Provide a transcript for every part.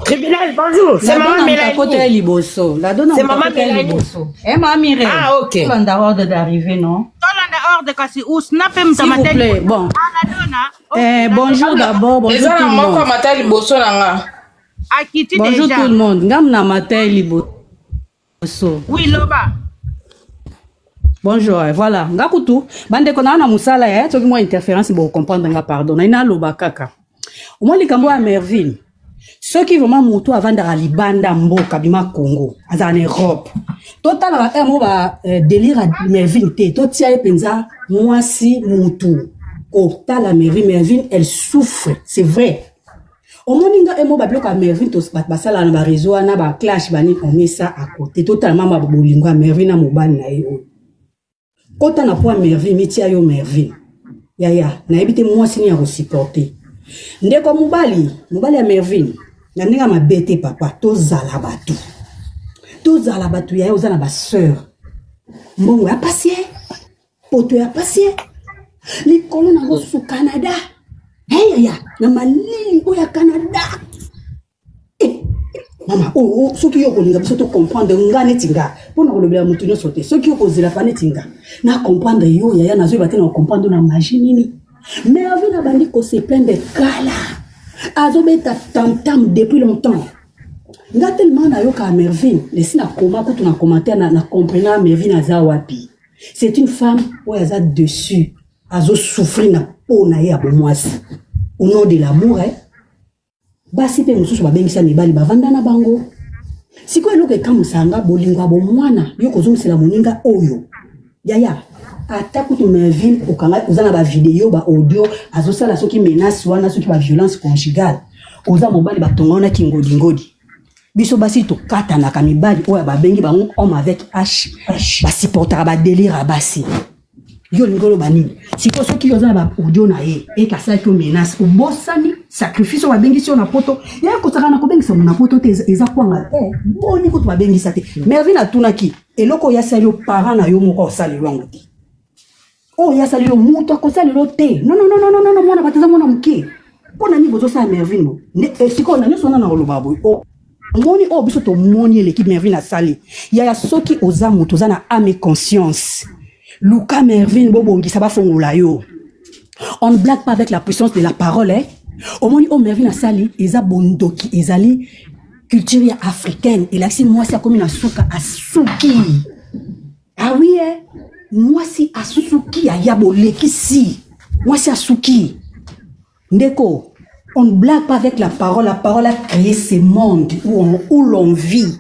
Tribunal, bonjour. C'est maman Mélanie. liboso. La donna C'est maman Mélanie. Liboso. Eh maman Mireille. Ah OK. Tolanda ordre d'arrivée, non? Tolanda ordre kasi ou snap S'il vous plaît. Bon. Ah, Eh, bonjour d'abord, bonjour tout le monde. mata liboso na nga. Akiti bonjour déjà. tout le monde. Ngam na mata liboso. Oui, loba. Bonjour, eh, voilà. Nga kutu, bandeko na na musala eh, soki mwa interférence bo comprendre nga pardon. Na ina loba kaka. Omwa likambo ya Merville. Soki vraiment moto avandaka libanda mboka bima Congo, azala na Europe. Totalaka eh, mo ba eh, délire ya Merville te, totia ye mpenza mwasi mutu. Kotala Merville, Merville elle souffre, c'est vrai. Omoni nga emo babiloko ya Merville bato basalaka na bareseau wana baclash bani, on met ça à côté. Totala mama bolingo ya Merville na mobali na ye oyo. Kota na po ya Merville, mitia yo Merville. Yaya, nayebi te mwasi nini ya kosupporte. Ndeko mobali, mobali ya Merville, na ndenge ya mabe te papa, tozala bato. Tozala bato yaya, oza na basœur. Mbongo ya pasi ye, poto ya pasi ye, likolo nango susu Canada. Hey, yaya, na malili oyo ya Canada. Eh, mama, oh, oh, soki yo okolinga biso tocomprendre nga neti nga mpona kolobela moto nyonso te, soki okozela pa neti nga na comprendre yo yaya, nazoyeba te na kocomprendre na magie nini. Merville abandi kose plaindre kala, azobeta tamtam depuis longtemps. Nga tellement nayoka Merville, lesi na koma kutu na commentaire na, na comprena Merville aza wapi. C'est une femme oyo aza dessus, azosouffrir na po na ye ya bomwasi au nom de l'amour eh? Basi mpe mosusu babengisa mibali bavanda na bango. Sikoyo eloko ekamwisaka nga, bolingo ya bomwana yo kozongisela moninga oyo yaya. Ata kutu Merville okanga, oza na bavideo ba audio azosala soki menace wana, soki ba violence conjugale, oza mobali batonga wana kingodingodi. Biso basi tokatanaka mibali oyo babengi bango homme avec H, basupportaka badelire ya basi. Yo olingi oloba nini sikoyo? Soki oza na baaudio na ye eke asalaki yo menace, obosani sacrifice oyo babengisi yo na poto. Ya kosaka na kobengisa mo na poto te, eza kwanga te, boni kutu babengisa te. Mervine atunaki eloko oyo asali yo, parent na yo moko osaleli yango te, oyo asali yo moto akosalela yo te. Non, non, non, non, non, mwana bato eza mwana moke. Mpo na nini bozosala Mervine bo sikoyo na nyonso wana? Na koloba boye, omoni oyo biso tomoni eleki Mervine asali yaya. Soki oza moto oza na âme et conscience, luka Mervine, bobongisa, bafongola yo. On ne blague pas avec la puissance de la parole, eh? Omoni oyo Mervine asali eza bondoki, ezali culture ya africaine. Elakisi mwasi akomi na suka, asuki. Ah oui, eh? Mwasi asuki, aya bolekisi, mwasi asuki. Ndeko, on ne blague pas avec la parole. La parole a créé ce monde où l'on vit.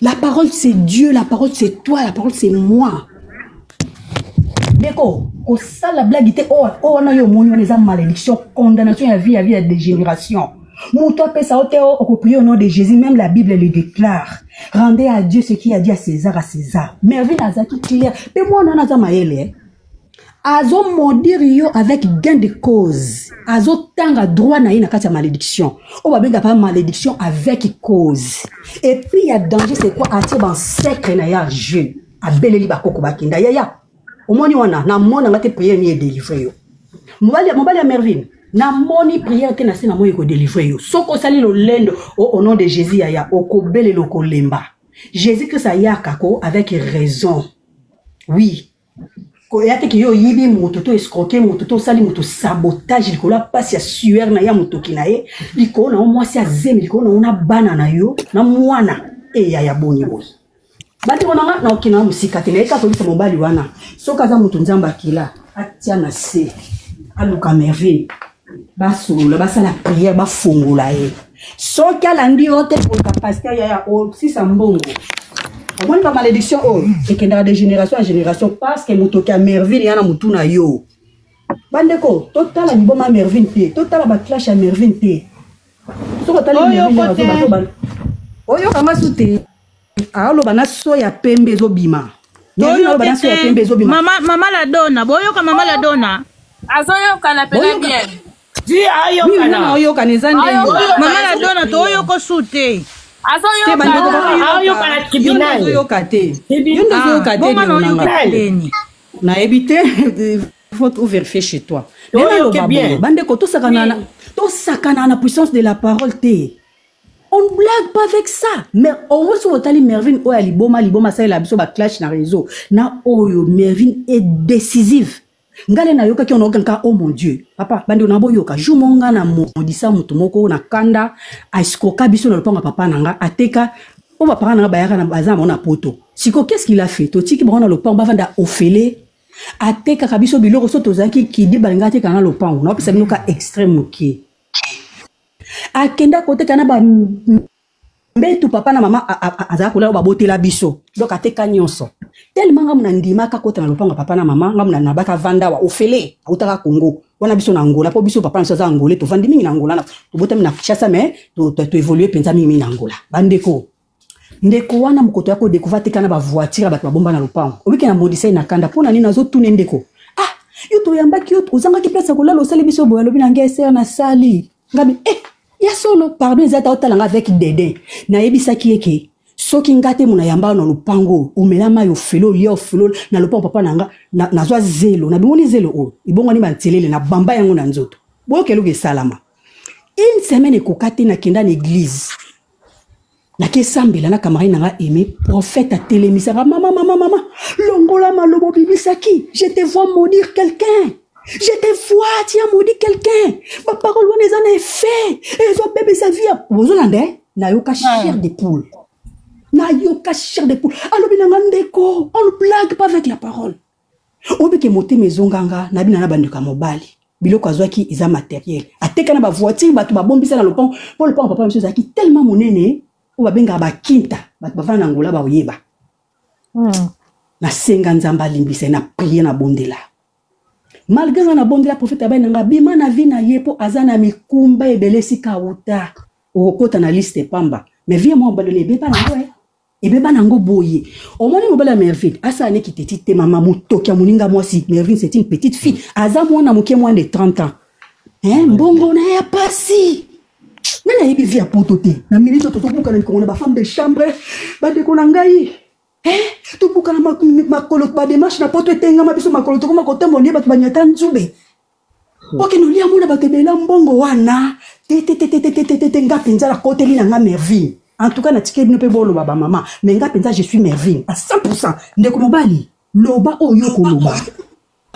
La parole, c'est Dieu. La parole, c'est toi. La parole, c'est moi. Ndeko, kosala blague te. Oh, oh, wana yo omoni wana eza malédiction, condamnation ya vie, ya vie ya dégénération. Moto apesa yo te okoprie au nom de Jésus. Même la Bible le déclare: rendez à Dieu ce qui a dit à César à César. Mervine azalaki clair mpe mwana wana aza mayele, eh? Azomodire yo avec gain de cause, azotanga droit na ye na kati ya malédiction oyo babengaka malédiction avec cause. Et puis ya danger, c'est quoi? Atie bansecre na ye ya jeu, abeleli bakoko bakenda. Yaya, omoni wana, namoni anga te prière ni edelivre yo. Mobali, mobali ya Mervine, namoni prière te na se namoni ekodelivre yo. Soki osali lolendo au nom de Jésus, yaya, okobelela, okolemba. Jésus Christ ayaka ko avec raison, oui. Koya te ke yo oyibi moto to escroke moto to osali moto sabotage likolo ya mpasi ya sueur na ye ya motoki na ye, likolo na yo mwasi azemi, likolo na yo na bana na yo na mwana eya ya boni boye. Bandeko na nga, naokende na mosika te, nayeka koyebisa mobali wana, soki aza moto Nzambe akila, atia na se, aluka Mervine, basolola, basala prière, bafongola ye. Soki alandi yo te, koluka pasteur yaya osisa mbongo. Omoni bamalédiction oyo ekendaka de génération en génération, parce que motoki ya Mervine ya na motu na yo. Bandeko, totala liboma ya Mervine te, totala baclashe ya Mervine te. Soki otali Mervine, oyokanga su te, aoloba na so ya pembe ezobima. Aloba na so ya pembe ezobima. Mama, mama la dona, boyoka mama la dona. Azoyokana pena bien. Di ayokana. Oyokana eza ndenge. Mama la dona, toyoka su te. Azoyokana tribunal. Ozoyoka te, yo nde ozoyoka te. Ndeko, nayebi te, faut vérifier chez toi. Naloba boye, bandeko, tosakana, tosakana na puissance de la parole te. On ne blague pas avec ça. Mais au moins, soki otali Mervine oyo ya liboma, liboma asalela biso ba clash na réseau. Na oyo Mervine est décisive. Nga nde nayokaki ono kaka, oh mon Dieu. Papa, bandi na boyoka. Jour moko nga na mondisa moto moko na kanda escroka biso na lopango ya papa na nga, ateka po ba parents na nga bayaka na baza na poto. Siko qu'est-ce qu'il a fait? Totiki bango na lopango bavanda ofele. Atekaka biso biloko so tozalaki kidi balinga ateka na lopango. Naopesa bino ka extrême moke. Akenda koteka na ba mbetu papa na mama azala kolala babotela biso. Donc ateka nyonso. Tellement nga muna ndimaka kota na lopango papa na mama, nga muna nabaka vanda wa ofele, autaka Congo. Wana biso na Angola, po biso papa na biso aza Angolais, tovandi mingi na Angola, na tobotami na Kinshasa, mais to évoluer penza mingi mingi na Angola. Bandeko, ndeko wana mokoto ya ko découvrir ateka na ba voiture ya bato babomba na lopango. Obiki na modisa ye na kanda, pona nini nazotuna ndeko? Ah, yo toyambaki yo, ozangaki place ya kolala, osali biso boye, alobi na ngai sœur nasali. Ngabi, ya solo, pardon, eza ta otala nga avec dédain. Nayebisaki ye ke soki nga te mona yamba na lopango, omela mayi ofelo, olia ofelo na lopango papa na nga, nazwa zelo, nabimoni zelo oyo, ibongwani ba ntelele, na bamba yango na nzoto. Boyoka eloko esalama. Une semaine ekoka te, nakenda na église. Nakesambela na camarade na nga aimé, prophète atelemisaka, mama, mama, mama, longola malobo bimisaki, je te vois maudire quelqu'un. Je te vois, tu as maudit quelqu'un. Ma parole wana eza na effet. Ezobebisa vie ya bozolanda, eh? Nayoka chair de poule. Nayoka chair de poule. Alobi na nga ndeko, on ne blague pas avec la parole. Obike motema ezonganga, nabina na bandeko ya mobali. Biloko azwaki eza matériel. Ateka na ba voiture, bato babombisa na lopango. Po lopango papa biso ezalaki tellement monene, oyo babengaka ba kinta, bato bavanda na Angola baoyeba. Nasenga Nzambe alimbisa ye, na prier, na bondela. Malgré nga na bondela, prophète abai na nga bima na vie na ye po aza na mikumba ebele esika awuta. Okokota na liste pamba. Mais vie mwa mobali ebeba nango, eh. Ebeba nango boye. Omoni mobali ya Mervine, asala neki teti te mama motoki ya moninga mwasi. Mervine c'est une petite fille. Aza mwana moke, moins de 30 ans. Hein, mbongo na ya pasi. Nani ayebi vie ya poto te? Na minute oyo tozobuka na mikongo na ba femme de chambre, bandeko na ngai. Hein, tobuka na makolo, ba démarche na poto etengama biso makolo, tokoma kotambola nde bato banyata nzube. Okende olia mona bato ebela mbongo wana. Te, te, te, te, te, te, te, te, te, nga mpenza nakoteli na nga Mervine. En tout cas, natikeli bino mpe boloba ba mama, mais nga mpenza je suis Mervine à 100%. Ndeko mobali, loba oyo koloba.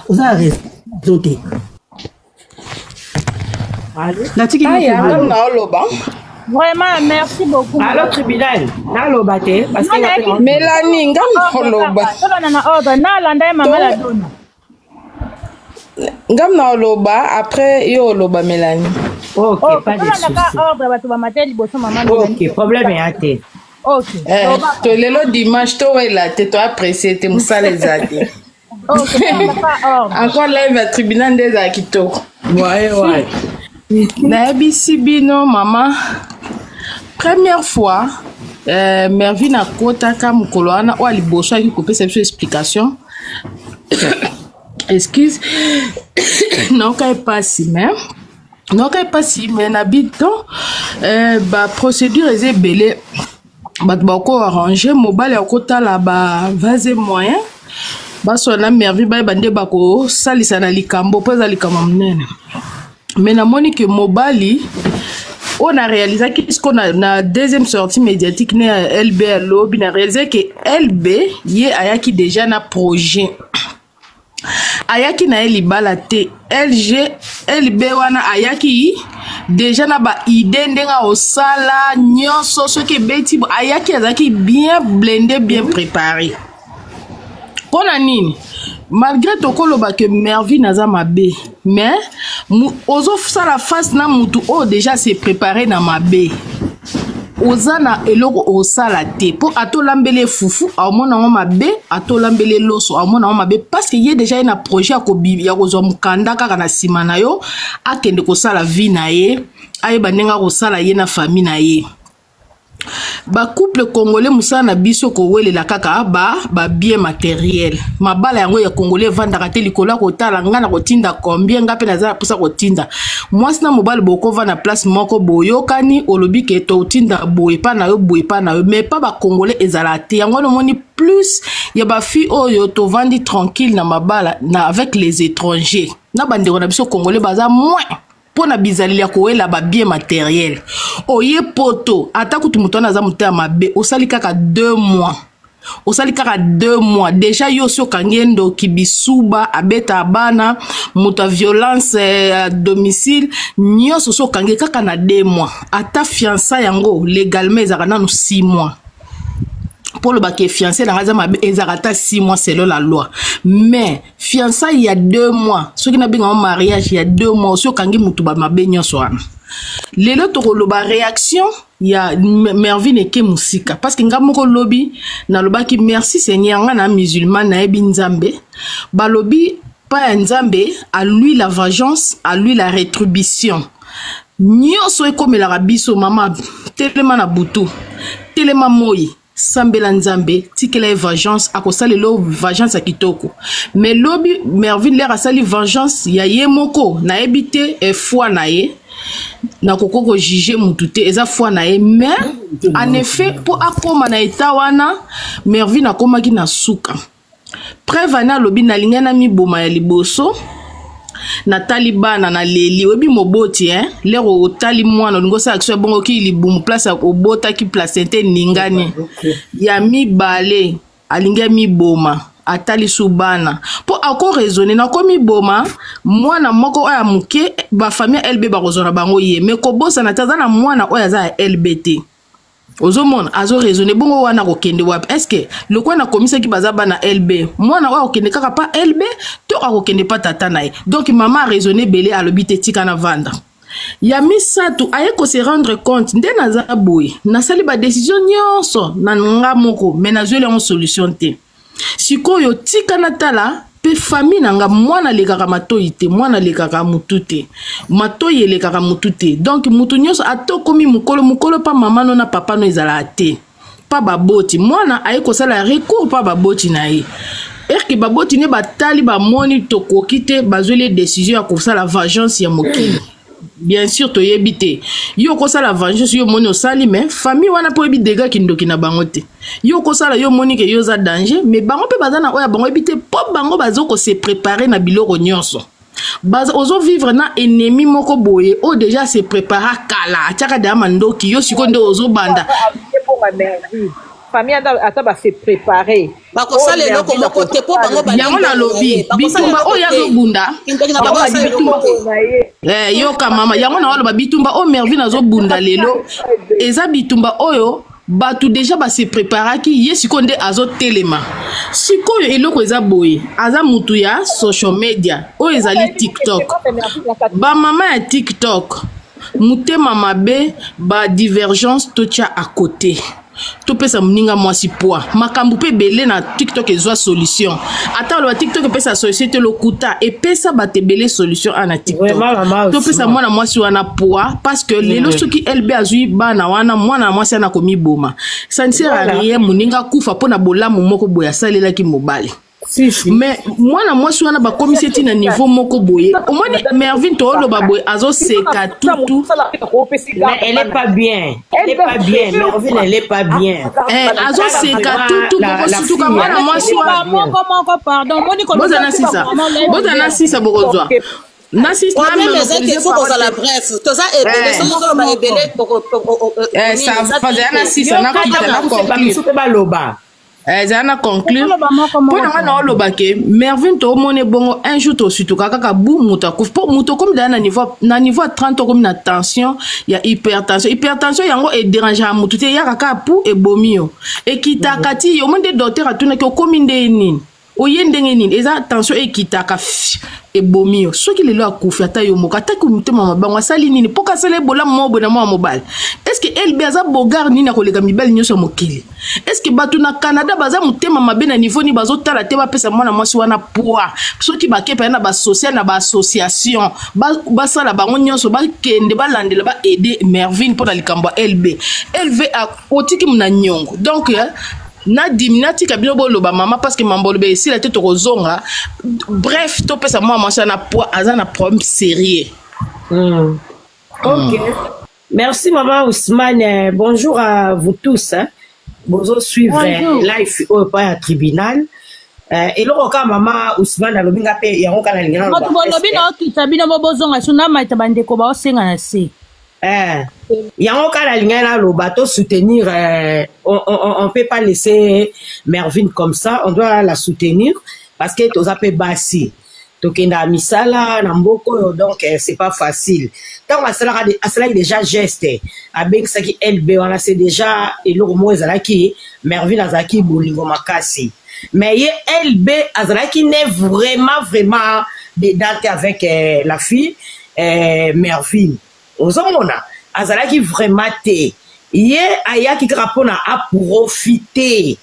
Oza na raison te. Natiki bino Aya, mpe boloba. nga naoloba. Vraiment, merci beaucoup. Allo tribunal, naloba te parce que Nana yaki- Mélanie, nga naoloba. Tolanda na ordre, nalanda ye mama la dona. Nga naoloba après yo oloba Mélanie. Ok, Oh, pas de tolanda ka souci. ordre bato bamate liboso mama Mélanie. Ok, problème ya te. Ok. Loba. To lelo dimanche towela te, to apprécier te mosala eza te. Ok, tolanda ka ordre. Encore live ya tribunal nde ezala kitoko. Ouais, ouais. Nayebisi bino mama, première fois Mervine akotaka mokolo wana oyo liboso ayaki kopesa biso explication. Excuse, nayoka epasi, mais nayoka epasi, mais na bito ba procédure eza ebele, bato bako arranger, mobali akotala ba vase moyen basola na Mervine, bayeba nde bakosalisa na likambo mpo eza likambo monene. Mais namoni ke mobali oyo na réalisaki siko na deuxième sortie médiatique ne ya LB alobi, na réalise ke LB ye ayaki déjà na projet, ayaki na ye libala te. LG LB wana ayaki déjà na ba idée ndenge osala nyonso soki ebeti, ayaki azalaki bien blindé, bien préparé. Mpo na nini? Malgré tokoloba ke Mervine aza mabe, mais ozosala face na mutu oyo déjà se préparé na mabe, oza na eloko osala te, mpo atolambeli fufu aomona yango mabe, atolambeli loso aomona yango mabe, parce que ye déjà ye na projet ya kozwa mokanda kaka na nsima na yo, akende kosala vie na ye, ayeba ndenge akosala ye na famille na ye. Ba couple congolais, mosala na biso kowelela kaka ba bien matériel. Mabala yango ya congolais evandaka te likolo ya kotala ngai na kotinda combien, ngai mpe naza na mposa kotinda. Mwasi na mobali bokovanda place moko, boyokani, olobi ke totinda boye epa na yo, boye epa na yo, mais pa bacongolais ezala te. Yango wana omoni plus ya ba fille oyo tovandi tranquille na mabala na avec les étrangers, na bandeko na biso congolais baza moins. Mpo na bizaleli ya kowela ba bien materiel. Oye poto, ata kutu moto wana aza motema mabe, osali kaka 2 mois. Osali kaka 2 mois déjà yo osi okangi ye ndoki, bisuba, abeta bana, moto ya violence à domicile, nyonso osi okangi ye kaka na 2 mois. Ata fiançailles yango légalement ezalaka nanu 6 mois. Mpo olobaka ke fiancé na ngai aza mabe, ezalaka ata 6 mois selon la loi. Mais fiançailles ya 2 mois, soki nabenga yango mariage ya 2 mois, osi okangi motu ba mabe nyonso wana. Lelo tokoloba réaction ya Mervine eke mosika, parce que nga moko lobi nalobaki merci Seigneur, nga na musulman nayebi Nzambe, balobi pa ya Nzambe, à lui la vengeance, à lui la rétribution. Nyonso ekomelaka biso, mama telema na butu, telema moi, sambela Nzambe, tikela ye vengeance, akosalela yo vengeance ya kitoko. Mais lobi Mervine lere asali vengeance ya ye moko, nayebi te foi na ye, nakoki kojuge mutu te, eza foi na ye. Mais en effet, mpo akóma na eta wana, Mervine akomaki na suka. Preuve ane alobi nalingai na miboma ya liboso, natali bana naleli. Oyebi moboti, hein? Lero otali mwana olingi osala action ya bongo, oki libumu place obotaki placenta eningani. Ya mibale alingi amiboma, atali su bana mpo akoraisonne nakomiboma mwana moko oyo ya moke, bafamille ya LB bakozwa na bango ye, me kobosana te aza na mwana oyo aza ya LB te. Ozomona azoraisonne bongo wana akokende wapi? Est-ce lokola nakomisaki baza bana LB, mwana oyo akokende kaka pa LB to akokende pa tata na ye? Donc mama araisonne ebele, alobi te tika na vanda. Ya misato aye kose rendre compte nde naza boye, nasali badécision nyonso na nga moko, me nazweli yango solution te. Sikoyo tika natala mpe famille na nga. Mwana alekaka matoi te, mwana alekaka mutu te, matoi elekaka mutu te. Donc mutu nyonso ata okomi mokolo mokolo, pa mama no na papa no ezalaka te, pa baboti. Mwana aye kosala recours pa baboti na ye, erke baboti ne batali, bamoni tokoki te, bazweli ye décision ya kosala vengeance ya mokili. Bien sûr toyebi te, yo okosala vengeance, yo omoni osali, mais famille wana mpo oyebi dégâts kindoki na bango te. Yo okosala, yo omoni ke yo oza danger, mais bango mpe baza na oyo ya bango, oyebi te mpo bango bazo kose préparer na biloko nyonso. Ozovivre na ennemi moko boye oyo déjà se prépara kala, atiaka deya mandoki. Yo sikoyo nde ozobanda. Famille ata base préparé. Bakosala eloko moko te mpo bango Yango nalobi bitumba oyo azobunda. Yoka mama, yango na oloba bitumba oyo Mervine azobunda lelo eza bitumba oyo bato déjà base préparaki ye. Sikoyo nde azotelema. Sikoyo eloko eza boye, aza mutu ya social media oyo ezali TikTok. Bamama ya TikTok motema mabe, badivergence totya à côté, topesa moninga mwasi poids. Makambo mpe ebele na TikTok ezwa solution. Ata oloba TikTok epesa solution te, lokuta. Epesa bato ebele solution a na TikTok. Topesa mwana mwasi wana poids, parce que lelo soki LB azwi bana wana, mwana mwasi wana akomiboma. Ça ne sert à rien moninga akufa mpo na bolamu moko boye asalelaki mobali. Si, si. Mais mwana mwasi wana bakomisi eti na niveau moko boye. Omoni Mervine, tooloba boye, azoseka tutu. Mais elle est pas bien. Elle est pas bien. Mervine, elle est pas bien. Eh, azoseka tutu bokosutuka mwana mwasi wana. Moko moko, pardon. Bozana sisa, bozana sisa, bokozwa Problème eza ke faut kozala bref, toza ebele, soki ozoloba ebele. Zala na sisa, nakita na conclure. Baloba. Ezala na conclure mpo na nga na oloba ke Mervine, toomona ebongo un jour tosutuka kaka bu moto akufi, mpo moto okomi daya na niveau ya 30, okomi na tension ya hypertension. Hypertension yango edérangeaka motu te, eyaka kaka pu ebomi yo, ekitaka ti omoi nde docteur atunaki okomi nde nini, oye ndenge nini, eza tension ekitaka ebomi yo. Soki lelo akufi, ata yo moko, ataki motema mabango asali nini mpo kasala ebolamu moko boye na mwana mobali? Est-ce LB aza bogar nini akoleka mibali nyonso ya mokili? Est-ce bato na Canada baza motema mabe na niveau nini bazotala te bapesa mwana mwasi wana poids? Soki bakepa na basocial na baassociation, basala bango nyonso, bakende balandela, baaider Mervine mpo na likambo ya LB. LV otiki na niongo. Donc nadimi natika bino boloba mama, parce que mambo oloba esila te, tokozonga. Bref, topesa mwana mwasi wana poids, aza na problème sérieux. Ok. Merci maman Ousmane. Bonjour à vous tous. Hein. Bonjour suivre live au pas à tribunal. Eloko kaka mama Ousmane alobi nga mpe yango kaka nalingi naloba. Bato bolobi na okita bino bo bozonga so namaita bandeko baosenga na se. Yango kaka nalingai naloba to soutenir on peut pas laisser Mervine comme ça, on doit la soutenir parce que toza mpe basi tokendaka misala na mboka oyo, donc c'est pas facile. Ntango asalaki déjà geste, abengisaki LB wana, c'est déjà eloko moko ezalaki. Mervine azalaki bolingo makasi, mais ye LB azalaki ne vraiment vraiment dedans te avec la fille Mervine. Ozomona, azalaki vraiment te. Ye ayaki kaka mpona aprofite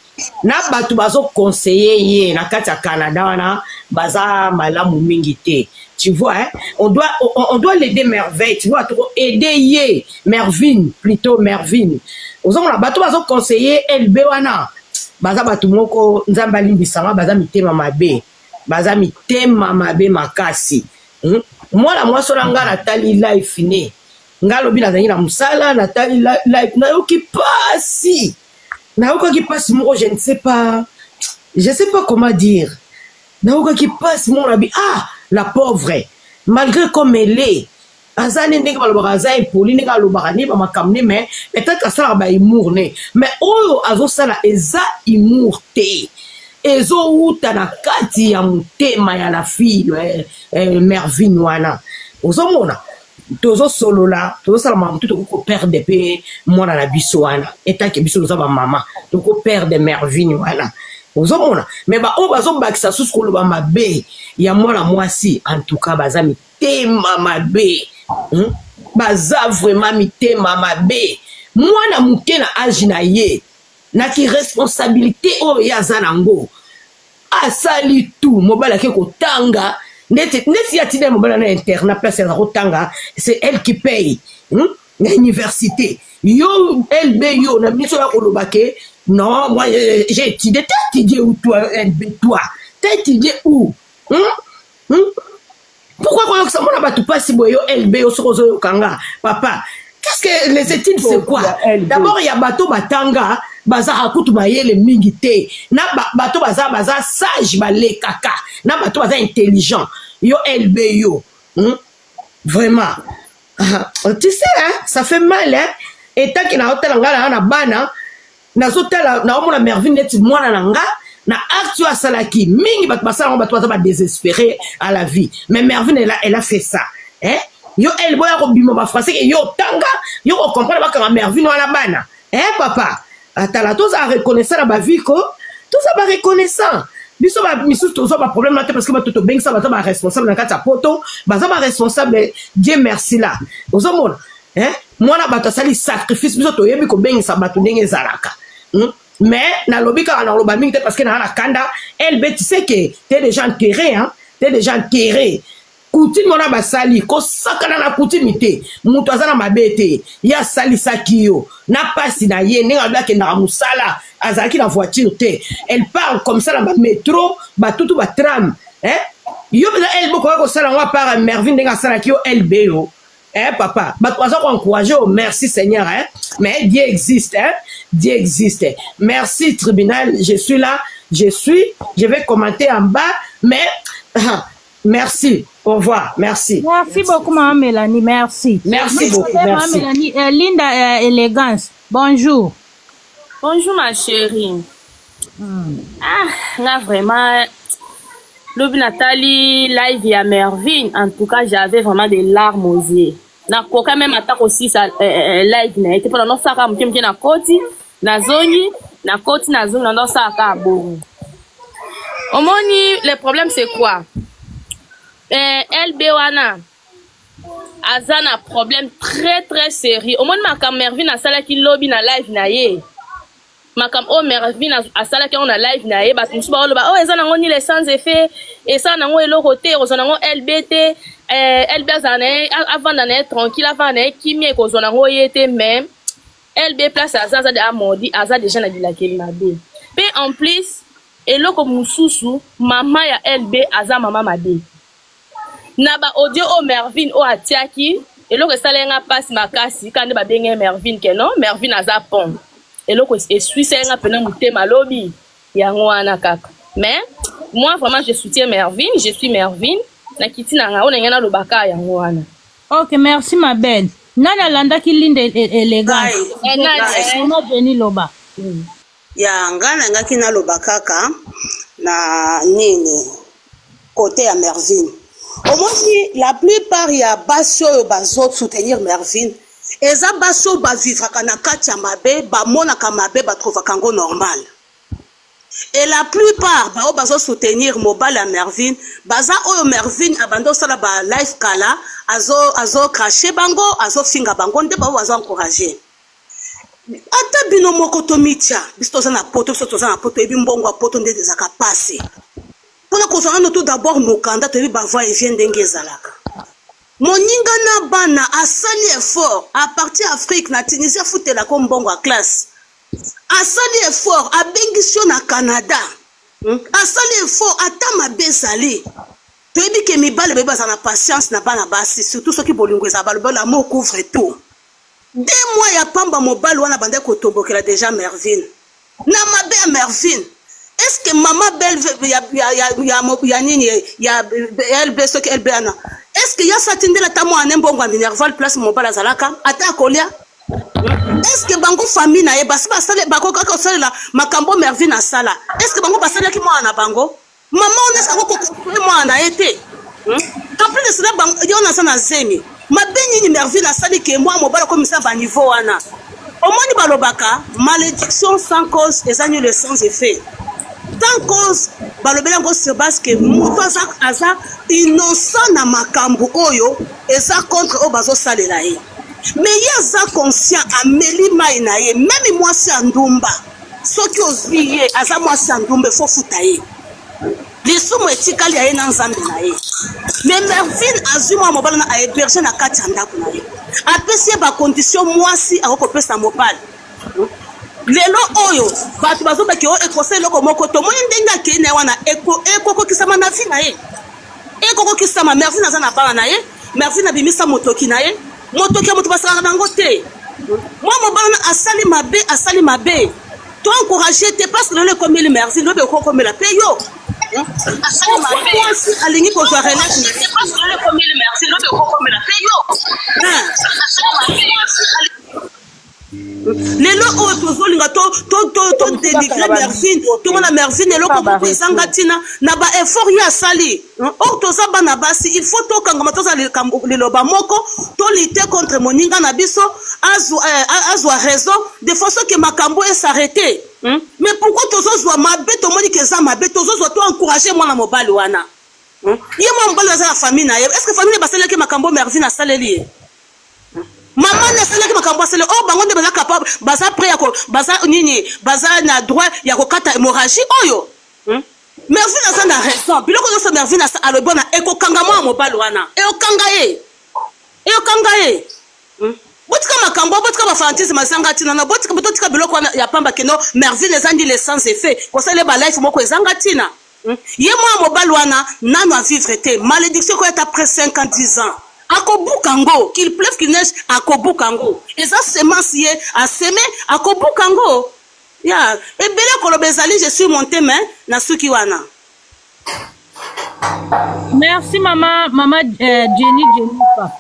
na bato bazoconseille ye na kati ya Canada wana, baza malamu mingi te, tu vois, hein? On doit l'aider, Merveille, tu vois, toko aider ye Mervine plutôt, Mervine. Ozomona, bato bazoconseille LB wana baza bato moko, Nzambe alimbisanga, baza mitema mabe, baza mitema mabe makasi. Mwana mwasi wana, nga natali live ne, nga alobi nazalaki na mosala, natali live, nayoki pasi, nayokaki pasi moko, je ne sais pas, je sais pas comment dire. Nayokaki pasi moko, nabi: "Ah, la pauvre." Malgré comme elle est, aza ne ndenge balobaka, aza impoli, ndenge alobaka ne bamakambo ne, mais peut-être asalaka bahumour ne, mais oyo azosala eza humour te, ezowuta na kati ya motema ya la fille Mervine wana. Ozomona, tozosolola, tozosala makambo te, tokoki koperdre mpe mwana na biso wana. Etake biso toza bamama, tokoperdre Mervine wana. Ozomona, mais baoyo bazobakisa susu koloba mabe ya mwana mwasi, en tout cas baza mitema mabe, Baza vraiment mitema mabe. Mwana moke na age na ye, naki responsabilité oyo ye aza nango, asali tout. Mobali ake kotanga, neti neti ye atindi mobali na internat, place aza kotanga, c'est elle qui paye, Na université, yo LB, yo na miso ya koloba ke non, moi j'ai étudié. T'as étudié où, toi, LB? Toi, t'as étudié où, Pourquoi koyokisa mona bato mpasi boye, yo LB? Yo soki ozoyokanga, papa, qu'est-ce que les études, c'est quoi d'abord? Ya bato batanga bazaka kutu mayele mingi te, na bato baza sage balekaka na bato baza intelligent. Yo LB, yo, Vraiment, tu sais, hein, ça fait mal, hein. Etaki na otala nga na bana, nazotala, naomona Mervine neti mwana na nga. Na acte oyo asalaki mingi, bato basala yango, bato baza badésespéré à la vie, mais Mervine, elle a fait ça, hein? Yo ele boya kobima bafrançais ke yo otanga, yo kocomprendre, bakanga Mervine wana bana, hein? Papa, atala, tozala reconnaissant na bavie ko, toza bareconnaissant. Biso misusu tozwa baproblème na te, parce que bato tobengisa baza baresponsable na kati ya poto, baza baresponsable, Dieu merci. La ozomona, hein? Mwana bato asali sacrifice, biso toyebi kobengisa bato ndenge ezalaka, Mais nalobi kaka, naloba mingi te parce que naa na kanda. LB, tu sais que t'es déjà enterré, hein? T'es déjà enterré. Coutume wana basali, kosakana na coutume te. Moto aza na mabe te, ye asalisaki yo na pasi na ye, ndenge alobi akendaka mosala, azalaki na voiture te. Elle parle comme ça na bamétro, batutu, batram, hein? Yo mpenza LB, okoka kosala yango apart Mervine ndenge asalaki yo, LB, yo, hein? Papa, bato baza koencourage yo, merci Seigneur, hein? Mais Dieu existe, hein? Dieu existe. Merci tribunal, je suis là, je suis, je vais commenter en bas, mais merci, au revoir, merci. Merci beaucoup, maman Mélanie, merci. Merci beaucoup, Maman merci. Mélanie, Linda Élégance, bonjour. Bonjour ma chérie. Ah, nga vraiment, lobi natali live ya Mervine, en tout cas j'avais vraiment des larmes aux yeux. Nakoka même ata kosisa live na ye te, mpona nosalaka moke moke, nakoti, nazongi, nakoti, nazongi, nandosalaka bongo. Omoni, le problème c'est quoi? LB wana aza na problème très très sérieux. Omoni makambo Mervine asalaki lobi na live na ye, makambo oyo Mervine asalaki yango na live na ye, bato mosusu baoloba oyo eza nango nile sans effet, esala nango eloko te, ekozwa nango LB te. LB azala na ye, avanda na ye tranquille, avanda na ye kimia, ekozwa nango ye te. Mais LB, place aza de amodi, aza déjà na bilakeli mabe. Mpe en plus, eloko mosusu, mama ya LB aza mama mabe. Na baaudio oyo Mervine oyo atiaki, eloko esalaki nga mpasi makasi kaka nde babenge Mervine ke non, Mervine aza pon. Eloko eswisaki nga mpena motema alobi yango wana kaka. Mais Moi vraiment, je soutiens Mervine, je suis Mervine. Nakiti na nga, oyo na ngai nalobaka yango wana. Ok, merci ma belle. Nani alandaki Linda élégance? Eh, nani, eh? Mama Jenny loba. Ya nga nangaki naloba kaka na nini kote ya Mervine. Omoni, la plupart ya basi oyo bazo soutenir Mervine eza basi oyo bavivraka na kati ya mabe, bamonaka mabe, batrouvaka yango normal. Et la plupart baoyo bazo soutenir mobali ya Mervine baza oyo Mervine abandi osala ba live kala, azo azo cracher bango, azofinga bango, nde baoyo bazo encourager. Ata bino moko tomitya, biso toza na poto, biso toza na poto, toyebi mbongo ya poto nde ezalaka pasi mpona kozwa nano tout d'abord mokanda, toyebi bavoi evie ndenge ezalaka. Moninga na bana asali effort à partir Afrique na Tunisie, afutelako mbongo ya classe, asali effort, abengisi yo na Canada, Asali effort, ata mabe ezali. Toyebi ke mibale bayebi baza na patience na bana basi, surtout soki bolingo ezala, balobi l'amour couvre tout. 2 mois ya pamba, mobali wana bandaki kotombokela déjà Mervine na mabe ya Mervine. Est ce que mama belle ya, ya, ya, ya, ya nini ya LB, soki LB wana, est ce que ya satindela ata mwana mbongo ya minerval, place mobali azalaka ata akolia? Est ce que bango famille na ye basi basale bakokaka kosalela makambo Mervine asala? Est ce que bango basalelaki mwana na bango? Mama wana est ce akokokoe mwana na ye te? En plus de cela, yo naza na zemi. Mabe nini Mervine asali ke mwa mobali akomisa baniveau wana? Omoni, balobaka malédiction sans cause eza nul sans effet. Sans cause, balobeli yango sur base ke moto aza, aza innocent na makambo oyo eza contre oyo bazosalela ye, mais ye aza conscient, ameli mai na ye. Même mwasi ya ndumba, soki ozwi ye aza mwasi ya ndumba, efo futa ye. Lisumu etikali ya ye na Nzambe na ye. Mais Mervine azwi mwa mobali na ahéberge na kati ya ndako na ye, apesi ye bacondition mwasi akoki kopesa mobali. Lelo oyo bato bazobaki oyo ekosala eloko moko, tomoni ndenge akei na ye wana, ekokokisama na vie na ye, ekokokisama. Mervine aza na bana na ye, Mervine abimisa motoki na ye, motoki ya moto basalaka nango te. Mwa mobali wana asali mabe, asali mabe, to encourage te, parce que lelo ekomeli Mervine, lobi ekokomela mpe yo. Mwasi alingi kozwa relève na ye, parce que lelo ekomeli Mervine, lobi ekokomela mpe yo. Lelo oyo tozolinga todénigre Mervine, tomona Mervine eloko moko ezanga ntina na baeffort ye asali. Or toza bana basi, il faut tokangama, toza liloba moko, tolutte contre moninga na biso azwa raison de façon ke makambo esarrete. Mais pourquoi tozozwa mabe, tomoni ke eza mabe, tozozwa to encourage mwana mobali wana? Ye mwana mobali aza na famille na ye. Est ce que famille basalelaki makambo Mervine asaleli ye? Mama nde asalaki makambo asali oyo, bango nde baza capable, baza prêt ya baza nini, baza na droit ya kokata hémorragie oyo. Mervine aza na raison. Biloko nyonso Mervine alobi wana ekokanga mwana mobali wana, ekokanga ye, ekokanga ye. Botika makambo, botika bafanatisme azanga ntina na botika, totika biloko wana ya pamba keno Mervine eza ndile sans effet, kosala balife moko ezanga ntina. Ye mwana mobali wana nano avivre te malédiction ekoya ata après 5 ans, 10 ans, akobuka yango. Qu'il pleuve, qu'il neige, akobuka yango. Eza semence ye aseme, akobuka yango. Ya ebele koloba ezali, je suis monté, mais na suki wana. Merci mama, mama Jenny Jennifer.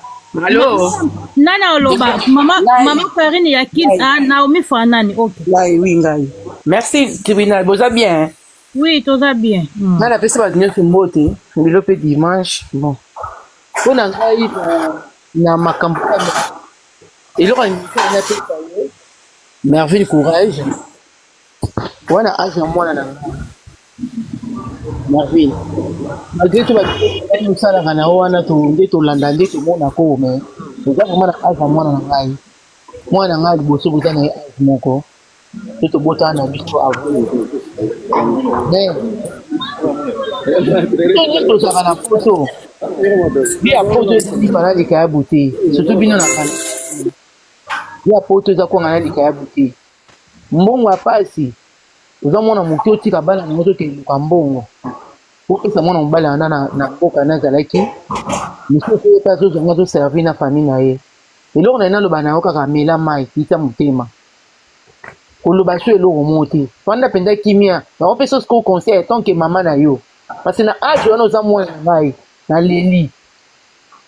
Allo. Nana oloba mama, mama Karine ya kin, ah, Naomi Fanani, ok. Ngai, oui, ngai. Merci tribunal, boza bien? Oui, toza bien. Ngai napesi bato nyonso mbote lelo mpe dimanche. Bon, mpo na ngai na makambo eloko ya napesa ye Mervine, courage. Wana age ya mwana na ngai Mervine, malgré tout bato osalaka na yo wana, nde tolanda, nde tomonako, mais oza vraiment na age ya mwana na ngai. Mwana na ngai liboso, boza na ye age moko mpe tobotana na biso avant, mais biso tozalaka na poto bi ya poto ezalima na likayabu te, surtout bino na kana ya poto eza kwanga na likayabu te. Mbongo ya pasi, oza mwana moke, otika bana nango, tokende luka mbongo opesa mwana mobali wana na mboka nazalaki mosusu, ye mpe azozwanga, azoservi na famille na ye. Eloko na ye naloba na yo kaka, amela mai, kita motema. Koloba so eloko moko te. Fanda mpenza kimia. Nakopesa yo sikoyo conseil en tant que mama na yo. Parce que na age wana oza mwana na ngai. Naleli.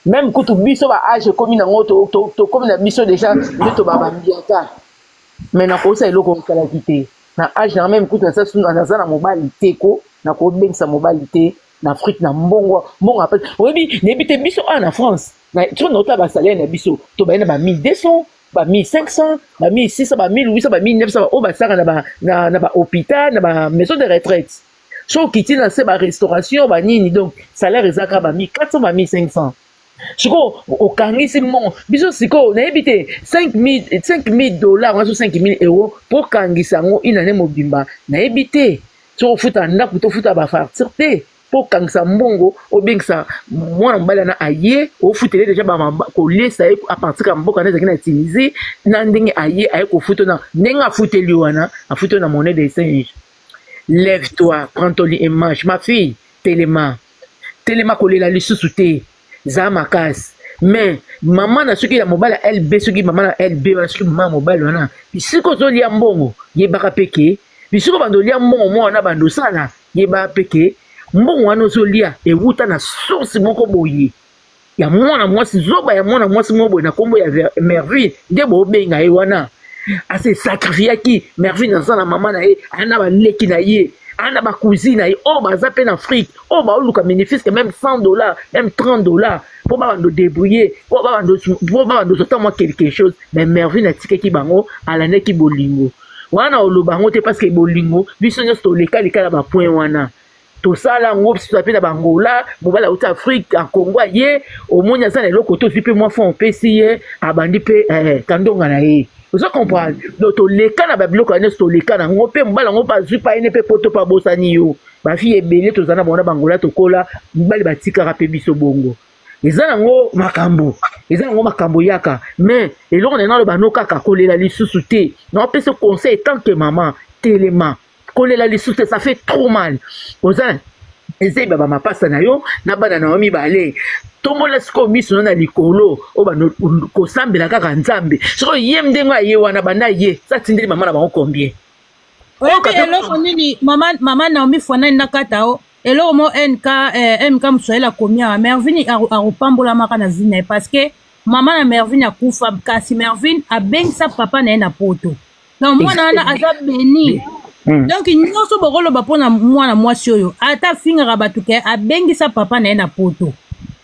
Meme kutu biso ba age ekomi nango tokomi na biso deja nde tobaba mbiaka. Mais nakosa eloko osalaki te. Na age na meme kutu naza na mobali te ko nakobengisa mobali te na Afrique na mbongo mbongo apesi. Oyebi nayebi te biso awa na France na soki naotala ba salaire na biso tobaye na ba 1200 ba 1500 ba 1600 ba 1800 ba 1900 oyo basalaka na ba na, na ba hôpital na ba maison de retraite soki okiti na se ba restauration ba nini donc salaire eza kaka ba 1400 ba 1500 sikoyo okangisi mbongo biso sikoyo nayebi te 5000 dollars wana so 5000 euros mpo okangisa yango une année mobimba nayebi te soki ofuta ndako to ofuta bafarture te mpo okangisa mbongo obengisa mwana mobali wana aye ofutele deja kolesa ye apartir ya mboka na ezalaki na Tunisie na ndenge aye aye kofuta na ndenge afuteli wana afuteli na monnaie de singe. Lève toi, prends ton lit et marche ma fille, telema telema kolela lisusu te, za makasi. Mais mama na soki ya mobali ya LB soki mama na LB wana soki mama ya mobali wana bisika ozolia mbongo yebaka pe ke bisika bando olia mbongo mwana bando osala yeba pe ke mbongo wana ozolia ewuta na source moko boye ya mwana mwasi zoba ya mwana mwasi moko boye na nkombo ya Mervine nde bobenga ye wana ase sacrifiaki Mervine aza na mama na ye aya na baleki na ye aya na bacousine na ye oyo baza mpe na Afrique oyo baoluka bénéfice même 100 dollars, même 30 dollars mpo babando débrouiller, mpo babando ozota mwa quelque chose. Mais Mervine atikaki bango, alandaki bolingo wana. Oloba yango te parce que bolingo biso nyonso tolekaleka na bapoint wana, tosala yango biso mpe na bangola. Mobali auti Afrique ya Congo aye, omoni aza na eloko te, ozwi mpe mwa fond, opesi ye, abandi mpe kandonga na ye. Ozo comprendre? Donc toleka na babiloko ya nyonso, toleka na yango mpe. Mobali yango mpe azwi pa yene mpe poto mpe abosani yo. Bafille ebele toza na bango na bangola, tokola, mibali batikaka mpe biso bongo. Eza nango makambo, eza nango makambo yaka. Mais eloko na naloba no kaka, kolela lisusu te. Naopesa conseil tant que mama, telema, kolela lisusu te, ça fait trop mal. Oza ezeyeba bamapasa na yo na bana na yo mibale. Tombola sikoyo miso no na likolo oyo bando kosambela kaka Nzambe. Sikoyo ye ndenge aye wana, banda ye sa atindeli mama na bango combien? Oyebi eloko nini, mama Naomi Fwanani, na kata o eloko mo nk mk Moswahili akomi awa: Mervine akopambolamaka na vie na ye parce que mama na Mervine akufa, kasi Mervine abengisa papa na ye na poto. Donc mwana wana aza béni. Donc nyonso bokoloba mpona mwana mwasi oyo, ata afingaka bato ke abengisa papa na ye na poto.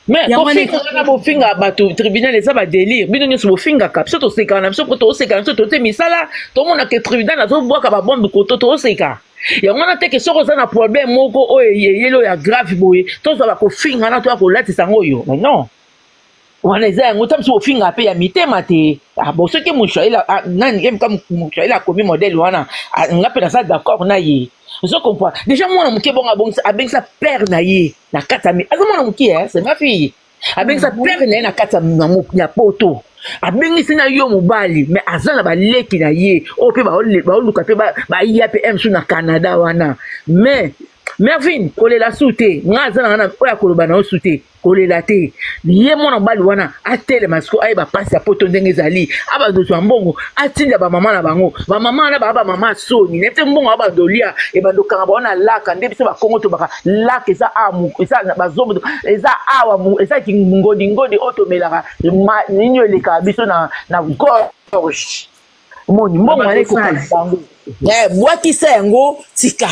Mais kofinga wana, bofinga bato, tribunal eza badélire. Bino nyonso bofingaka biso, tosekaka na biso mpo tooseka na biso, tote misala, tomonaka tribunal azobwaka babombe koto, tooseka yango wana teke. Soki oza na problème moko oyo eyeli oyo ya grave boye, tozwa bakofinga wana, toya kolatisa yango oyo. Mais non, wana eza yango ta biso bofinga mpe ya mitema te. Ah, bon, soki moswahili nani mka moswahili akomi modèle wana, nga mpe naza d'accord na ye. Ozo comprendre déjà, mwana moke bongo abengisa père na ye na kati ya, aza mwana moke, c'est ma fille, abengisa père na ye na kati ya poto, abengisi na yo mobali, mais aza na baleki na ye oyo mpe baoluka mpe baya mpe msu na Canada wana. Mais Mervine, kolela su te. Nga aza na nga oyo akoloba na yo su te, kolela te. Ye mwana mobali wana atelema siko, ayeba mpasi ya poto ndenge ezali, abandozwa mbongo, atinda bamama na bango. Bamama wana baa bamama soni nayebi te. Mbongo abandolia ebandokanga bango na laka nde biso bakongo tobaka laka eza eza bazombo, eza awa, eza kingodingodi oyo tomelaka nini oyo elekaka biso na gorge. Omoni mbongo wana ekokanga bango, bwakisa yango, tika,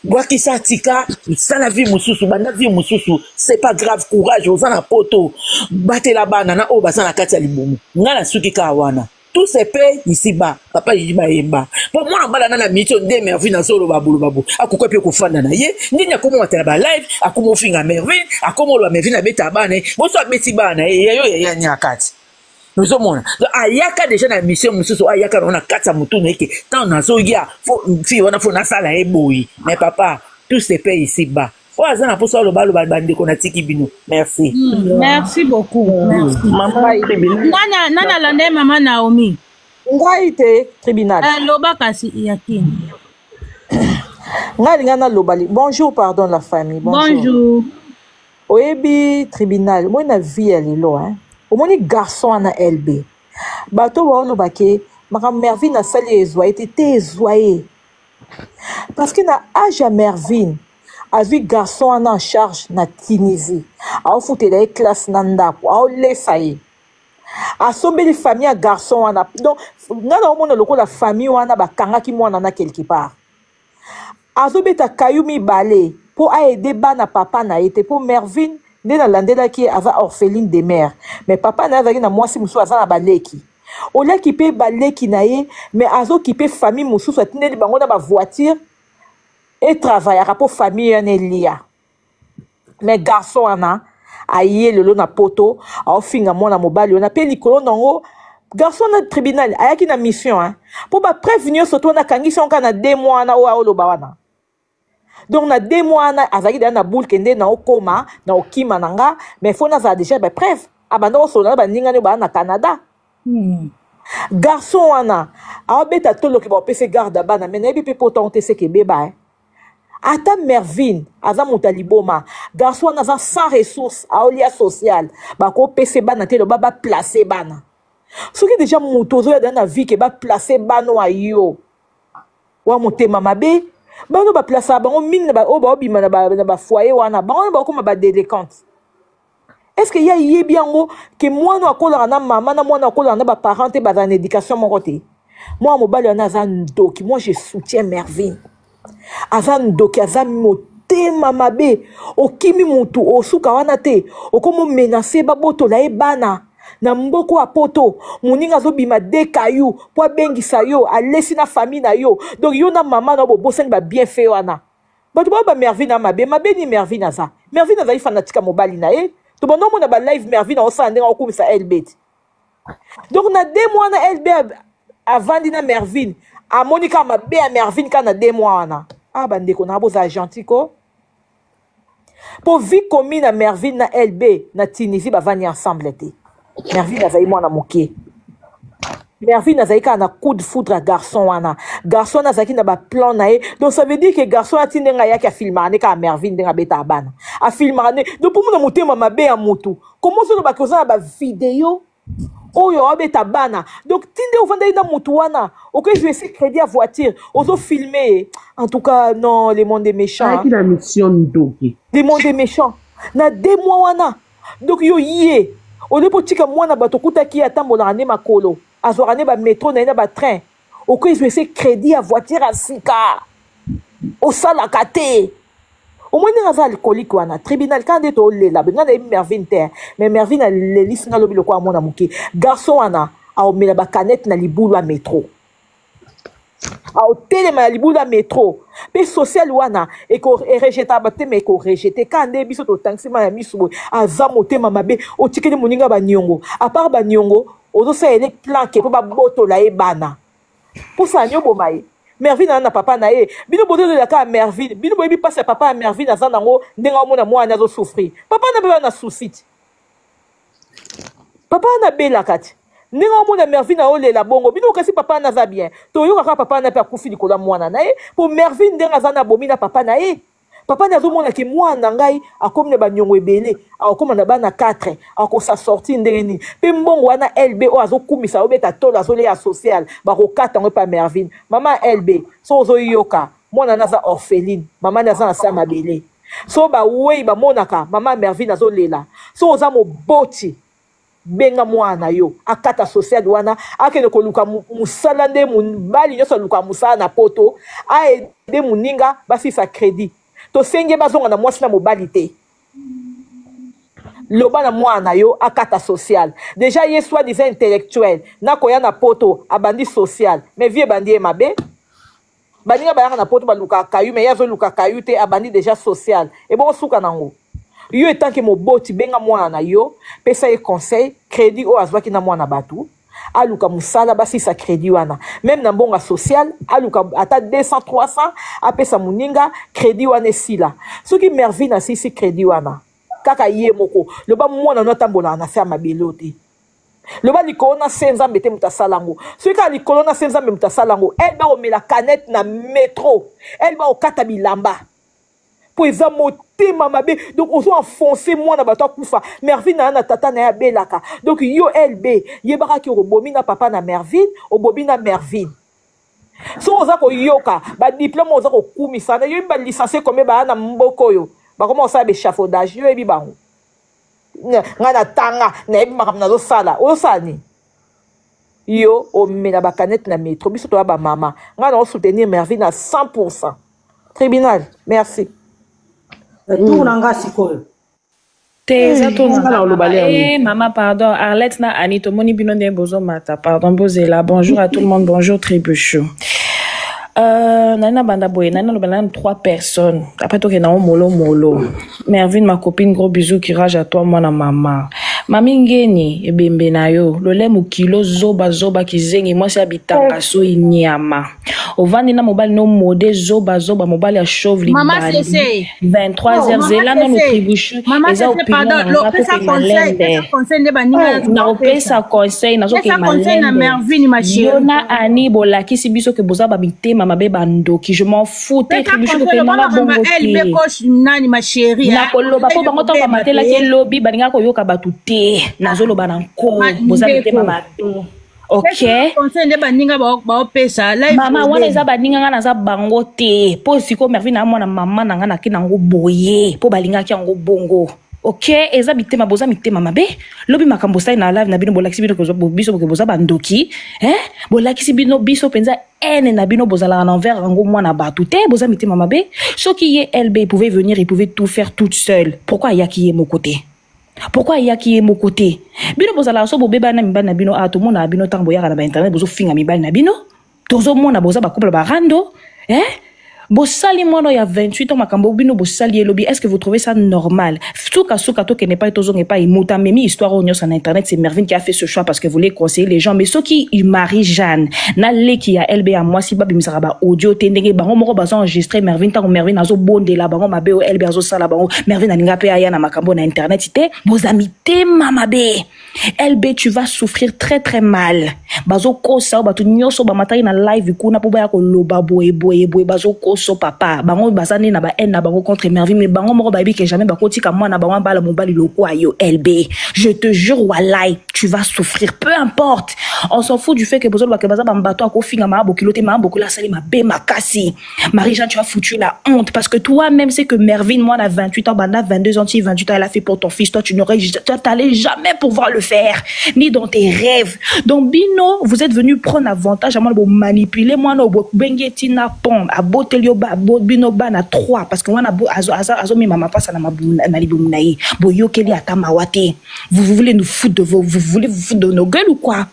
bwakisa, tika, sala vie mosusu, banda vie mosusu, c'est pas grave. Courage, oza na poto, batela bana na oyo baza na kati ya libumu. Ngai nasuki kaka wana. Tout se paye ici bas, papa Jiji bayemba mpo mwana mobali ana na miniti oyo nde Mervine azoloba boloba bo akoki mpe kofanda na ye ndenge akoma watala balive, akoma ofinga Mervine, akoma oloba Mervine abeta bana ye. Boso abeti bana ye, yayo yaya ni akati ozomona ayaka deja na mission mosusu, ayaka nango na kati ya motu na ye ke ntango nazoya fille wana fo nasala ye boye. Mais papa, tout se paye ici bas. Oyo aza na mposa aloba, aloba. Bandeko, natiki bino, merci. Merci beaucoup, merci. Nana nana alanda ye, mama Naomi. Ngai te, tribunal. Loba kasi, yakini. Ngai alinga naloba bonjour, pardon la famille, bonjour, bonjour. Oyebi tribunal, omoni na vie ya lelo, hein? Omoni garçon wana LB, bato baoloba ke Makambo Mervine asali ezwa ye te te ezwa ye. Parce que na age ya Mervine azwi garçon wana en charge na Tunisie. Aofutela ye classe na ndako, aolesa ye. Asombeli famille ya garçon wana. Donc nga na omona lokola famille wana bakangaki mwana na quelque part. Azobeta kayu mibale mpo aede bana papa na ye te mpo Mervine nde nalandelaki ye aza orpheline de mère mais papa na ye azalaki na mwasi mosusu aza na baleki oliaki mpe baleki na ye mais azokipe famille mosusu atindeli bango na bavoiture etravayaka mpo famille wana elia mais garçon wana aye lelo na poto aofinga mwana mobali wana mpe likolo na yango garçon na tribunal ayaki na mission hein mpo bapreuve nyonso to wana akangisi yango kaka na de mois wana oyo aoloba wana donc na de mois wana azalaki deja na boule kende na okoma na okima na nga mais fo nazala deja bapreuve abanda kosolola na baninga nde baa na canada Garçon wana aobeta toloki baopesa garde ya bana me nayebi mpe poto yango te seke ebeba eh. Ata mervine aza moto ya liboma garçon wana aza sans ressource aolia social bakopesa bana te loba baplace bana soki deja moto ozoya da na vie ke baplace bana oyo yo wa motema mabe bano baplasaka bango mingi na oyo baobima na bafoyer wana bango wana bakokoma badelinquante. Est ce que ye ayebi yango ke mwana akolaka na mama na mwana akolaka na baparent te bazala na éducation moko te? Mwana mobali wana aza ndoki. Moi je soutiens Mervine, aza ndoki, aza motema mabe. Okimi mutu osuka wana te, okomi omenase babotola ye bana na mboko ya poto. Moninga azobima de kayu mpo abengisa yo, alesi na famille na yo. Donc yo na mama na yo bobosani babienfait wana. Bato bao ba Mervine a mabe mabe ni Mervine aza. Mervine azali fanatique ya mobali na ye. To bando mona ba live Mervine aosala ndenge akokumisa LB ti. Donc na 2 mois na LB avandi na Mervine, amoni kaka mabe ya Mervine kaka na 2 mois wana. Ah bandeko na bozala gentil ko. Po vie commune na Mervine na LB na Tunisie bavandi ensemble te. Mervine azali mwana moke. Mervine azali kaka na coup de foudre ya garçon wana. Garçon wana azalaki na baplan na ye. Donc ça veut dire que garçon ati ndenge ayaki afilmaka nde kaka Mervine ndenge abetaka bana. Afilmaka nde. Donc mpo mona motema mabe ya motu. Comment ozolobaka oza na bavideo oyo abeta bana? Donc ti nde ofandaki na motu wana, okoki jouer esi crédit ya voiture, ozofilme ye. En tout cas, non, le monde est méchant. Ayaki na mission, ndoki. Le monde est méchant. Na 2 mois wana, donc yo ye olie mpo tika mwana bato okutaki ye atambolaka nde makolo, azwaka nde bametro na ye na batrain, okoki zwa ese crédit ya voiture ya sika, osalaka te. Omoni ndenge aza alcoolique wana. Tribunal kaka nde tolela be. Ngai nayebi Mervine te, mais Mervine alelisi nga lobi lokola mwana moke. Garçon wana aomela bacanette na libulu ya metro, aotelema na libulu ya metro mpe social wana erejeta bato te, ma ekorejete kaka nde biso totangisi mai ya miso boye. Aza motema mabe. Otikeli moninga baniongo, apart baniongo ozosalela planke mpo babotola ye bana mposa ani oboma ye. Mervine aza na papa na ye. Bino bozolela kaka Mervine, bino boyebi mpasi ya papa ya Mervine aza nango ndenge aomona mwana azosouffrir. Papa na mpe na souci ti papa wana abelaka ti ndenge omona Mervine aolela bongo. Bino kasi papa wana aza bien, toyoka kaka papa wana mpe akufi likolo ya mwana na ye. Mpo Mervine ndenge aza na bomi na papa na ye, papa na azomona ke mwana na ngai akomi na baniongo ebele, akokoma na bana 4, akosa sortir ndenge nini? Mpe mbongo wana LB oyo azokumisa, obeta tolo, azolia social, bakokata yango epa Mervine. Mama LB, so ozoyoka, mwana na aza orpheline, mama na aza na sa mabele. So bawei bamonaka mama Mervine azolela. So oza moboti, benga mwana na yo akata social wana, akende koluka mosala. Nde mobali nyonso aluka mosala na poto, aede moninga basisa crédit. Tosenge bazonga na mwasi na mobali te. Loba na mwana na yo akata social. Déjà ye soi disant intellectuel nakoya na poto, abandi social, mais vie ebandi ye mabe. Baninga bayaka na poto balukaka kayu, mais ye azoluka kayu te, abandi déjà social. Ebongo suka nango yo etanke moboti, benga mwana na yo, pesa ye conseil. Crédit oyo azwaki na mwana bato, aluka mosala basisa crédit wana. Même na mbongo ya social, aluka ata 200 300, apesa moninga, crédit wana esila. Soki Mervine asilisi crédit wana kaka ye moko, loba mwana no atambolaka na se ya mabele oyo te. Loba likolo na se Nzambe te moto asala yango. Soki kaka likolo na se Nzambe moto asala yango, ele bakomela canette na metro, ele bakokata bilamba. Mpo eza motema mabe. Donc ozo enfoncer mwana bato akufa. Mervine na na tata na ye abelaka. Donc yo LB, yebaka ki obomi na papa na Mervine, obomi na Mervine. Soki oza koyoka ba diplôme oza kokumisa na yoyebi ba licencié combien baya na mboka oyo bakoma kosala baéchafaudage, yo oyebi bango. Ngai natanga, nayebi makambo nazosala. Ozosala nini? Yo omela bacanette na métro. Biso toya bamama. Ngai nao soutenir Mervine à 100. Tribunal, merci. Tour na nga sikoyo. Te, eza to na Nga na oloba mama. le yango. Eh, mama, pardon. Arlette na Annie, tomoni bino nde bozomata. Pardon, bozela. Bonjour à tout le monde. Bonjour, Tribuchou. Nani na banda boye, nani naloba nani, trois personnes. Après tokende nango molo molo. Mervine, ma copine, gros bisous, courage à toi, mwana mama. Mami Ngeni, ebembe na yo. Lolemu kilo, zoba zoba kizengi, mwasi ya bitanga soyi nyama. Ovandi na mobali no mode zoba zoba, mobali ya chauve Mama libandi. Cece. 23 Oh, heures, mama zela nano Cece. Tribuchou, Mama eza Cece, opinion pardon. na Lo, nga pesa tokende conseil, malembe. pesa conseil nde baninga na Nakopesa conseil, nazokende Pesa conseil na malembe. Mervine, ma Yo chérie. na Ani bolakisi biso ke boza bamitema mabe, bandoki. Je m'en fous te. Pesa Tribuchou, conseil kokende loba nanga makambo bongo LB te. coach nani, ma chérie, hein. Nakoloba mpo Conseil bango ntango ekobeba bamatelaki te. elobi balingaka koyoka bato te. Nazoloba na nko, boza mitema Ndeko. mabe, ok? Pesa conseil nde baninga baopesa live Mama wana eza kobeba. baninga, nga naza bango te. Mpo sikoyo Mervine na mwana mama na nga nake nango boye mpo balingaki yango bongo, ok? Eza mitema, boza mitema mabe. Lobi makambo osali na live na bino, bolakisi bino biso boke boza bandoki, eh? Bolakisi bino biso mpenza haine na bino bozalaka na envers yango mwana bato te. Boza mitema mabe. Soki ye LB, il pouvait venir, il pouvait tout faire toute seule. Pourquoi ayaki ye moko te? Pourquoi ayaki ye moko te? Bino bozalaka so bobebana na mibali na bino a tomonaka bino ntango boyaka na bainternet, bozofinga mibali na bino. Tozomona boza bacouple barando, eh? Bosali mwana oyo ya 28 ans makambo bino bosali elobi. Est ce que vous trouvez ça normal? Sukasuka tokende epai, tozonga epai. Moto amemi histoire oyo nyonso na internet, c'est Mervine qui a fait ce choix parce que voulait conseiller les gens. Mais soki Marie Jeanne na leki ya LB ya mwasi babimisaka baaudio te, ndenge bango moko bazo enregistre Mervine, ntango Mervine azobondela bango mabe oyo LB azosala bango, Mervine alinga mpe aya na makambo na internet te. Boza mitema mabe. LB, tu vas souffrir très très mal. Bazokosa oyo bato nyonso bamataki na live kuna mpo baya koloba boye boye boye, bazokoso papa. Bango baza nde na bahaine na bango contre Mervine, mais bango moko bayebi ke jamais bakotika mwana bango abala mobali lokwa yo. LB, je te jure, walai, tu vas souffrir. Peu importe, on s'en fout du fait que bozolobaka baza bambato akofinga maa bokilo te. Maa bokilo asali mabe makasi. Marie-Jeanne, tu as foutu la honte parce que toi-même, c'est que Mervine, moi, a 28 ans, banda 22 ans, 28 ans, elle a fait pour ton fils. Toi, tu n'aurais, tu t'allais jamais pouvoir le faire, ni dans tes rêves. Donc, bino, vous êtes venu prendre avantage à moi, pour manipuler, moi, no, bengeti na pom, à botelio ba, bo, bino ba na 3, parce que moi, na bo, azo, azo, azo, mi mama passe na mabu, na libumu na ye. Bo yokeli ata mawate. Vous voulez nous foutre de vos, vous voulez vous foutre de nos gueules ou quoi?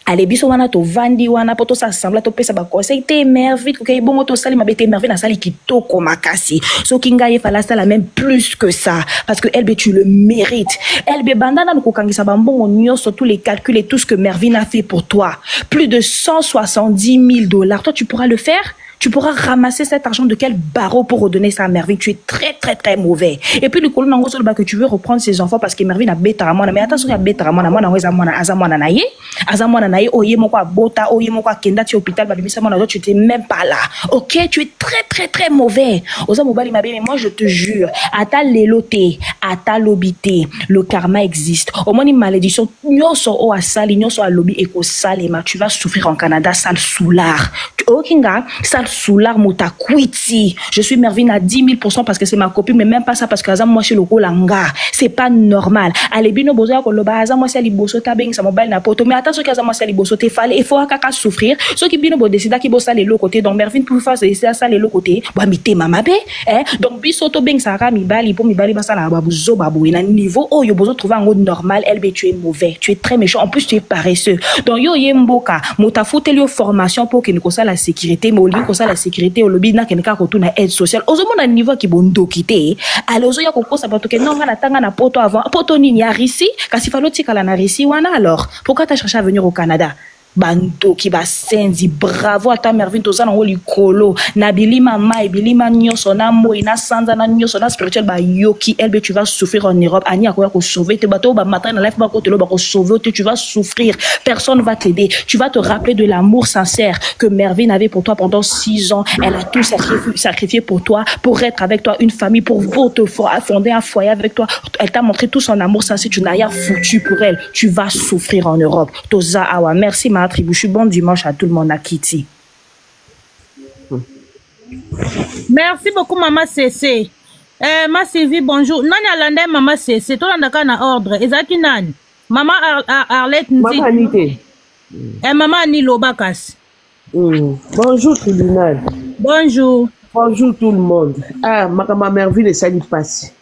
Ale, biso wana tovandi wana mpo tosala semblant, topesa baconseil te. Mervine kokei bongo, tosali mabe te. Mervine asali kitoko makasi. Soki ngai efala asala même plus que ça, parce que LB, tu le mérites. LB, banda nanu kokangisa bambongo nyonso, tous les calculs et tout ce que Mervine a fait pour toi, plus de 170 000 $. Toi, tu pourras le faire? Tu pourras ramasser cet argent de quel barreau pour redonner ça à Mervyn? Tu es très, très, très mauvais. Et puis, le colon que tu veux reprendre ses enfants parce que Mervyn abeta mwana. Mais attention, abeta mwana, mwana, aza mwana, aza mwana na ye. Aza mwana na ye, oye moko abota, oye moko akenda ti hôpital, babimisa mwana, tu n'étais même pas là. Ok, tu es très, très, très mauvais. Oza mobali mabe, mais moi, je te jure, ata lelo te, ata lobi te, le karma existe. Au moins, une malédiction, nyonso o asali, nyonso alobi ekosalema. Tu vas souffrir en Canada, sale soulard. Okinga, sale soulard, mota kwiti. Je suis Mervine à 10 000 parce que c'est ma copine, mais même pas ça parce que aza mwasi lokola nga. C'est pas normal. Ale, bino bozo koloba aza mwasi ya liboso ta bengisa mobali na poto. Mais attends, soki aza mwasi ya liboso te, fallait, il faut kaka souffrir. Soki bino bo décida ki bosala eloko te, donc Mervine pour faire décider asala eloko te, bo mitema mabe, hein? Donc biso to bengisaka mibali po mibali basala ba buzoba boye na niveau oyo bozo trouver yango normal. LB, tu es mauvais, tu es très méchant. En plus, tu es paresseux. Donc yo ye mboka, moto afuteli yo formation mpo okende kosala sécurité, mais olingi kosala sécurité, olobi nakende kaka kotuna aide sociale. Ozomona niveau ya kibondoki te. Ale, ozoya kokosa bato ke non, nga natanga na poto avant. Poto nini? Ya Russie? Kasi fallait otikala na Russie wana. Alors pourquoi t'as cherché à venir au Canada? Bandoki basenzi, bravo ata Mervine toza nango likolo na bilima mai bilima nyonso na moi na sanza na nyonso na spirituel bayoki LB tu vas souffrir en Europe ani akoya kosauve te bato oyo bamata na life bakotelo bakosauve te tu vas souffrir personne va t'aider tu vas te rappeler de l'amour sincère que Mervine avait pour toi pendant 6 ans elle a tout sacrifié, sacrifié pour toi pour être avec toi une famille pour, pour te fonder un foyer avec toi elle t'a montré tout son amour sincère tu n'as rien foutu pour elle tu vas souffrir en Europe Toza awa. Merci ma tribu. Bon dimanche à tout le monde à Kitty. Merci beaucoup maman CC. Eh, ma Sylvie, bonjour. Nani alanda maman CC? Tolandaka na ordre. Ezalaki nani? Maman Ar Ar Arlette Nzi. Maman Anite. Eh, maman Annie Loba kasi. Bonjour tribunal. Bonjour. Bonjour tout le monde. Ah, makambo ya Merville esali mpasi.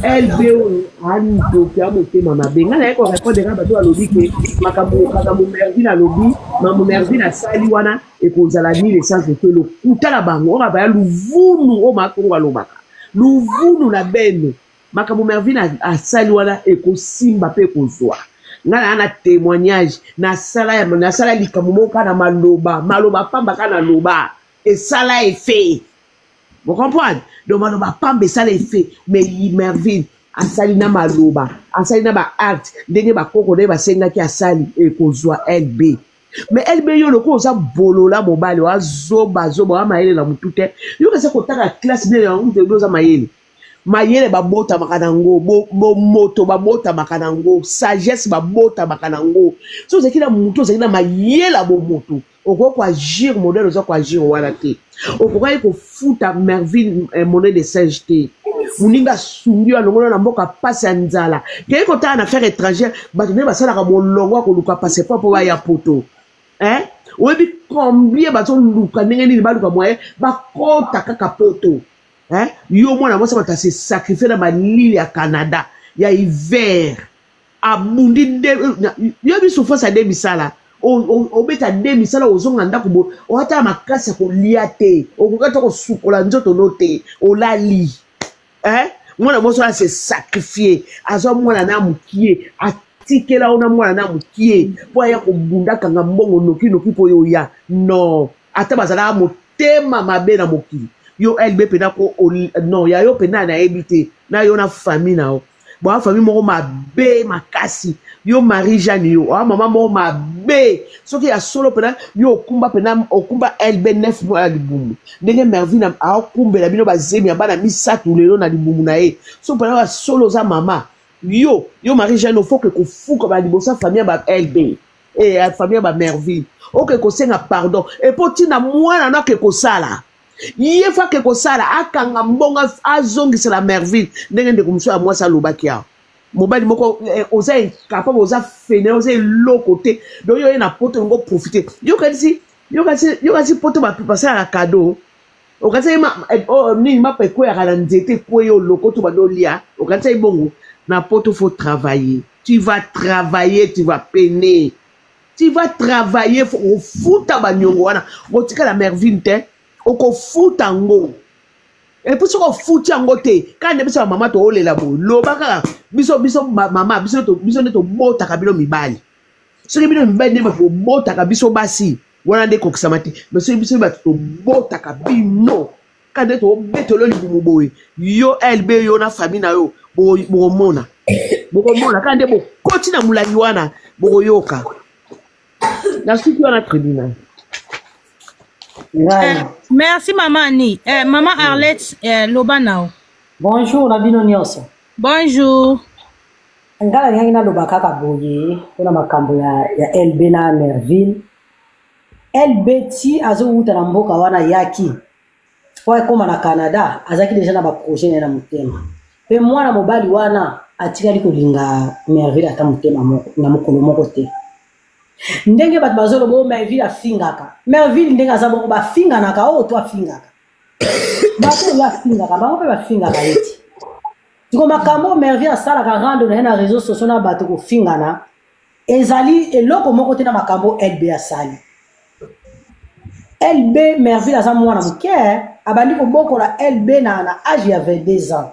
LB oyo andoki ya motema mabe. Ngai naye korepondre kaka bato balobi ke makambo makambo Merville alobi, makambo Merville asali wana ekozala nini essence te lokuta na bango. Oyo baya luvunu oyo makongo alobaka. Luvunu na bene. Makambo Mervine asali wana ekosimba pe ekozwa. Nga na na témoignage nasala nasala likambo moko kaka na maloba maloba pamba kaka na loba esala effet. Vous comprenez? Donc maloba pamba esala effet mais Mervine asali na maloba asali na ba acte ndenge bakoko na ye basengaki asali ekozwa LB. Mais LB yo lokola oza bolola mobali oa zoba zoba oa mayele na mutu te yo kasi kotanga classe nde yango mutu oza mayele mayele babotamaka na yango bomoto babotamaka na yango sagesse babotamaka na yango soki ozalaki na motu ozalaki na mayele ya bomoto okoki koagir modele oza koagir wana te okokaki kofuta mervine eh, monnaie de singe te moninga asungi yo alongola na mboka mpasi ya nzala kei kotala na affaire étrangère bato nde basalaka molongo ya koluka passeport mpo baya poto eh? oyebi combien bazoluka ndenge nini baluka moyen bakota kaka poto eh? Yo mwana mwasi bato ase sacrifie na malili ya Canada ya hiver abundi nde yo biso souffrance ya nde misala obeta nde misala ozonga ndako bo oata makasi ya kolia te okoki ata kosukola nzoto no te olali eh? Mwana mwasi wana se sacrifie azwa mwana na mokie atikela yo na mwana na mokie mpo aya kobunda kanga mbongo noki noki mpo yo oya non ata bazalaka motema mabe na mokili yo LB pena ko non ya yo pena nayebi te na yo na famille na yo boa famille moko mabe makasi yo Marie Jeanne yo oa mama moko mabe soki ya solo pena yo okumba pena okumba LB 9 mois ya libumu ndenge Mervine aokumbela bino bazemi ya bana misato lelo na libumu na ye so pena ya solo oza mama yo yo Marie Jeanne ofoke kofuka ba liboso ya famille ya ba LB eh, ya famille ya ba Mervine oke kosenga pardon epo ntina mwana no ake kosala ye fa ake kosala akanga mbongo azongisela Mervine ndenge ndeko mosusu ya mwasi alobaki awa mobali moko eh, oza incapable oza fene oza eloko te donc yo oye na poto olingo profite yokanisi yokanisi yokanisi poto basalaka cadeau okanisa ye eh, oh, nini mapa ekweyaka na nzete ekweyi olokoto bando olia okanisa ye bongo na poto faut travailler tu vas travailler tu vas peiner tu vas travailler faut ofuta baniongo wana okotikala mervine te okofuta yango epuis soki ofuti yango te kaka nde biso bamama toolela boye loba kaka biso biso mama biso nde tobotaka bino mibali soki bino mibali nde bato bobotaka biso basi wana nde ekokisama te mais soki biso bato tobotaka bino kaka nde tobetolo libumu boye yo lb yo na famille na yo bokomona bokomona kaka nde bokoti na molangi wana bokoyoka na suki wana tribunal. Eh, merci mama Annie. Eh, mama Arlette eh, loba nao. Bonjour na bino nyonso. Bonjour. Nga nalingaki naloba kaka boye mpona makambo ya, ya LB na Merville. LB ti azowuta na mboka wana ayaki mpo akoma na Canada, azalaki deja na baprojet na ye na motema, mpe mwana mobali wana atikali kolinga Merville ata motema moko na mokolo moko te. Ndenge bato bazoloba oyo Merville afingaka Merville, ndenge aza bongo bafinganaka oyo to afingaka bato oyo afingaka bango mpe bafingaka ye ti siko makambo oyo Merville asalaka rando na ye na réseau sociaux na bato kofingana ezali eloko moko te na makambo LB asali. LB Merville aza mwana moke, abandi kobokola LB na age ya 22 ans,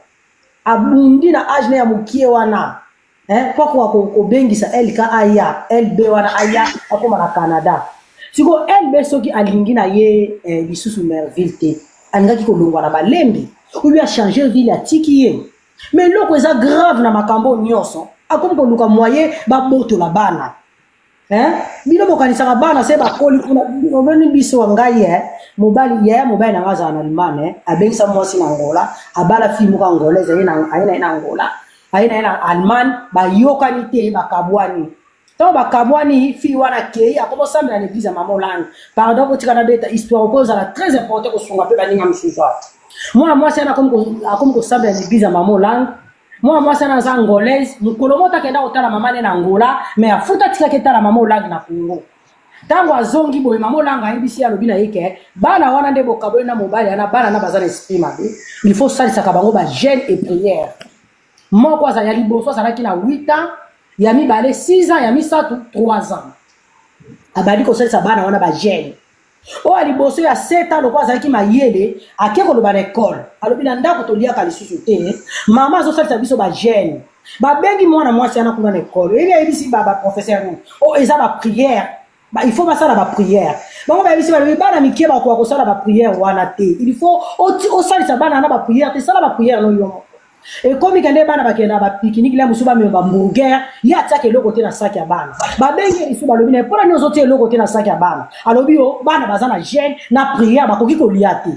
abundi na age na ya mokie wana. Eh, mpo akoka kobengisa LK aya LB wana aya akoma na Canada. Sikoyo LB soki alingi na ye eh, lisusu Merville te, alingaki kolongwa na malembe ou bien changer ville atiki ye. Mais eloko eza grave na makambo nyonso, akomi koluka moyen babotola bana. Hein? Bino bokanisaka bana se bakoli kuna omoni biso wa ngai eh, mobali yaya mobali na ngai azala na Allemagne eh, abengisa mwasi na Angola abala fille moko angolaise aye na aye na ye na Angola aye na ye na Allemagne bayokani te bakabwani ntango bakabwani fille wana akei akoma osambela na eglise ya mama Olangi pardon botika nabeta histoire opo ozala très important kosunga mpe baninga mosusu awa mwana mwasi wana akomi kosambela na eglise ya mama Olangi mwana mwasi wana aza angolaise mokolo moko akenda kotala mama ne na angola mais afuta atikaki etala mama olangi na congo ntango azongi boye mama olanga ayebisi ye alobi na ye ke bana wana nde bokaboli na mobali wana bana na baza na esprit mabe il faut osalisaka bango bajeune et prière moko azali ya liboso azalaki na 8 ans ya mibale 6 ans ya misato 3 ans abandi kosalisa bana wana bajeune oyo ya liboso ya 7 ans lokola azalaki mayele ake koloba na ekole alobi na ndako toliaka lisusu te mama azosalisa biso bajeune babengi mwana mwasi wana kuna na ekole oyebi ayebisi baprofesseur nini oyo eza baprière ba, il faut basala baprière bango bayebisi balobi bana mike bakoka kosala baprière wana te il faut osalisa bana wana baprière te sala baprière no yo moko ekomi kende bana bakende na bapikiniki la mosusu bamema bamburger ye atiaka eloko te na saki ya bana babengi ye lisusu balobi na ye mpo na nini ozotia eloko te na saki ya bana alobi yo bana baza na jeune na prière bakoki kolia te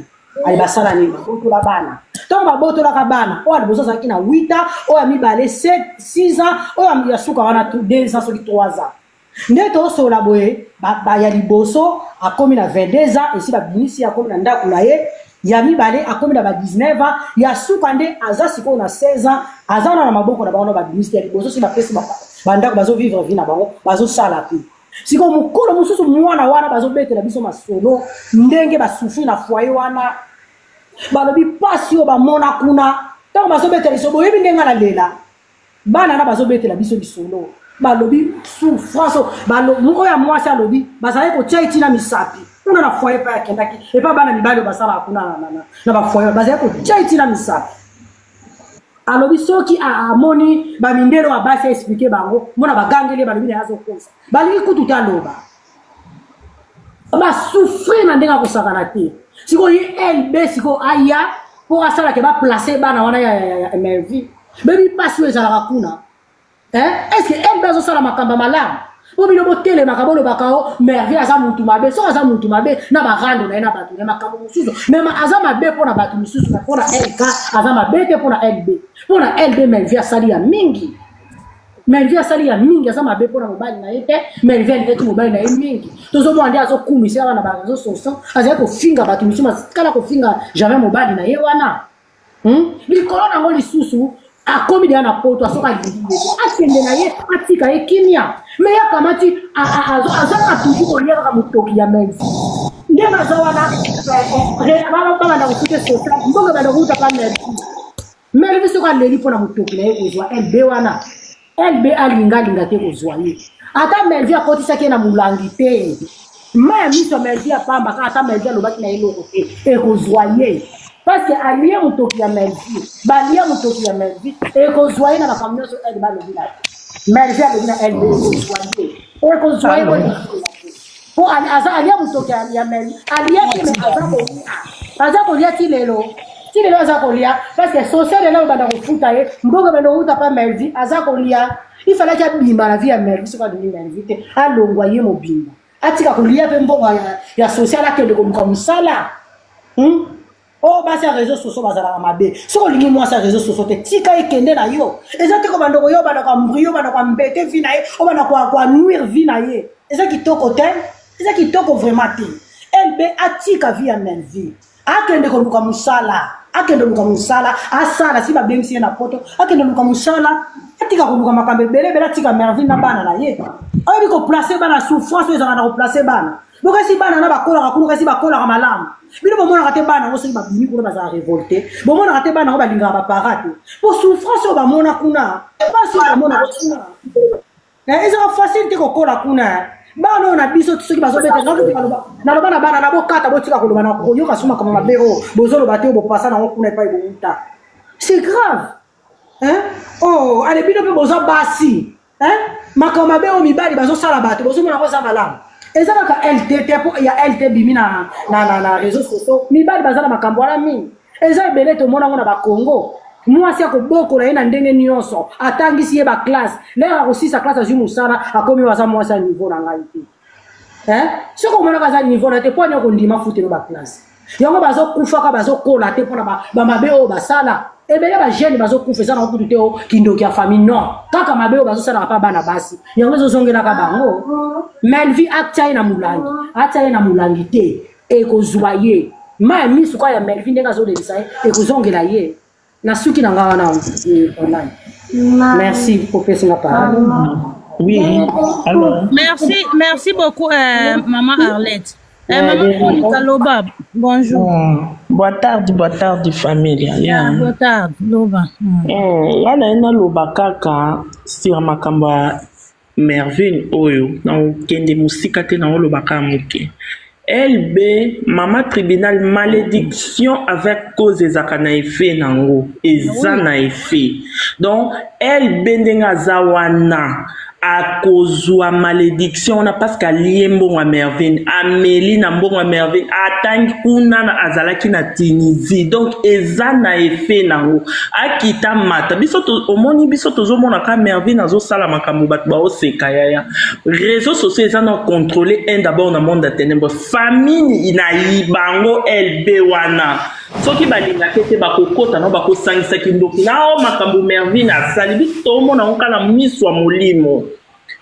ale basala nini babotola bana ntango babotolaka bana oyo ya liboso azalaki na 8 ans oyo ya mibale 7 6 ans oyo ya suka wana 2 ans soki 3 ans nde tosolola boye ba, ba ya liboso akomi na 22 ans esi babimisi akomi na ndako na ye ya mibale akomi na ba 19 ans ya suka nde aza sikoyo na 16 ans aza wana na maboko na bango na babimisi ya liboso si bapesi bandako bazovivre vie na bango bazosala mpe sikoyo mokolo mosusu mwana wana bazobetela biso masolo ndenge basufri na foyer wana balobi mpasi oyo bamona kuna ntango bazobetela biso boyebi ndenge nalela bana na bazobetela biso lisolo balobi souffrance oyo ya mwasi alobi bazalaki kotia ye ntina misapi kuna na foyer epai akendaki epai bana mibali oyo basalaka kuna na bafoyer bazalaki kotia ye ntina misapi alobi soki amoni bamindele oyo abasi aexplike bango mona bagangeli ye balobi na ye azokosa balingi kutu te aloba basouffrir na ndenge akosakana te sikoyo ye lb sikoyo aya mpo asalaka baplace bana wana ya mlv bebi mpasi oyo ezalaka kuna est ce que lb azosala makambo ya malamu mpo bino botelemaka bolobaka o merveille aza mutu mabe soki aza mutu mabe na barando na ye na bato na makambo mosusu mema aza mabe mpo na bato mosusu mpo na lk aza mabe te mpo na lb mpo na lb merveille asali ya mingi Melvie asali ya mingi aza mabe mpo na mobali na ye te Melvie alingaki mobali na ye mingi tozomona nde azokumisa wana na bareseau sociaux azali kofinga bato mosusu atikala kofinga jamais mobali na ye wana hmm? likolo na yango lisusu akomi deya na poto asoki alingi ye te akende na ye atika ye kimia me ye akamati azaka toujours kolia kaka motoki ya Melvie ndenge aza wana eh, eh, babanda kofuta social mbongo ebanda kouta pa Melvie Melvi soki aleli mpo na motoki na ye kozwa LB wana LB alinga alinga te kozwa ye ata Melvi akotisaki ye na molangi te mai ya miso ya Melvi ya pamba kaka ata Melvi alobaki na ye eloko te ekozwa ye parce que alie motoki ya Melvi balia motoki ya Melvi ekozwa ye na makambo nyonso LB alobi na ye Melvi alobi na LB ekozwa ye ekozwa ye mpo aza alia motoki ya meli alia te me aza kolia aza kolia ti lelo ti lelo aza kolia parce que social ena obanda kofuta ye mbongo ebanda kouta pa melvi aza kolia ifalaki abima na vie ya melvi soki alingi melvi te alongwa ye mobimba atika kolia mpe mbongo ya, ya social akende koluka mosala hmm? oyo oh, basi ya réseau sociaux bazalaka mabe soki olingi mwasi ya réseau sociaux te tika ekende na yo eza te kobanda koyo obanda koambrie obanda koambete vie na ye obanda koanuire vie na ye eza kitoko te eza kitoko vraiment te lb atika vie ya melvie akende koluka mosala akende koluka mosala asala si babengisi ye na poto akende koluka mosala atika koluka makambo ebele ebele atika merville na bana na ye oyebi koplace bana souffrance oyo ezalaka na koplace bana bokasi bana na bakolaka kuna kasi bakolaka malamu bino bomonaka te bana yango soki babimi kuna bazala revolte bomonaka te bana yango balingaka bapara te po souffrance oyo bamona kuna mpasi oyo bamona kuna eh, ezaka facile te kokola kuna eh. bana oyo na biso soki bazobeta naloba na bana na bokata botika koloba na koyoka so makambo mabe oyo bozoloba te oyo bopasa nango kuna epai bowuta c'est grave. Hein? Oh, ale bino mpe boza basi. Hein? Makambo mabe oyo mibali bazosala bato, bozomona yango eza malamu. Eza kaka LT te po ya LT bimi na na na, na réseaux sociaux. Mibali baza na makambo wana mingi. Eza ebele tomona yango na ba Congo. Mwasi akobokola ye na ndenge nyonso, atangisi ye ba classe. Lelo akosisa classe azwi mosala, akomi oyo aza mwasi ya niveau na ngai te. Hein? Soki omonaka aza niveau na te, mpo ani okondima futelo ba classe. Yango bazokufaka bazokola te mpona bamabe oyo basala. Ebele ba jeune bazokufa eza nango kutu te o kindoki ya famille non. Kaka mabe oyo bazosalaka mpa bana basi. Yango ezozongelaka bango. Melvi atia ye na molangi, atia ye na molangi te, ekozwa ye. Mai ya misu kaka ya Melvi ndenge azolelisa ye, ekozongela ye. Nasuki na nga wana online. Merci kopesi nga parole. Oui, alors. Merci, merci beaucoup, euh, maman Arlette. Euh, maman Monica Loba, bonjour. Boa tarde, boa tarde, família. Yeah. Ah, boa tarde, Loba. Eh, nga na ye naloba kaka sur makambo ya Mervine oyo nakokende mosika te naoloba kaka moke. LB mama tribunal malediction avec cause ezalaka na effet nango eza na effet donc LB ndenge aza wana akozwa malediction wana parce que alie mbongo ya Mervine ameli na mbongo ya Mervine atangi kuna na azalaki na Tunisie donc eza na effet nango akita mata biso to, omoni biso tozomona ka Mervine azosala makambo bato baoseka yaya réseau sociaux eza na contrôler un d'abord na monde ya ténèbres famille na bango LB wana soki balingaki te bakokota na bakosangisa kindoki na o makambo Mervine asali biso tomona yango kaka na miso ya molimo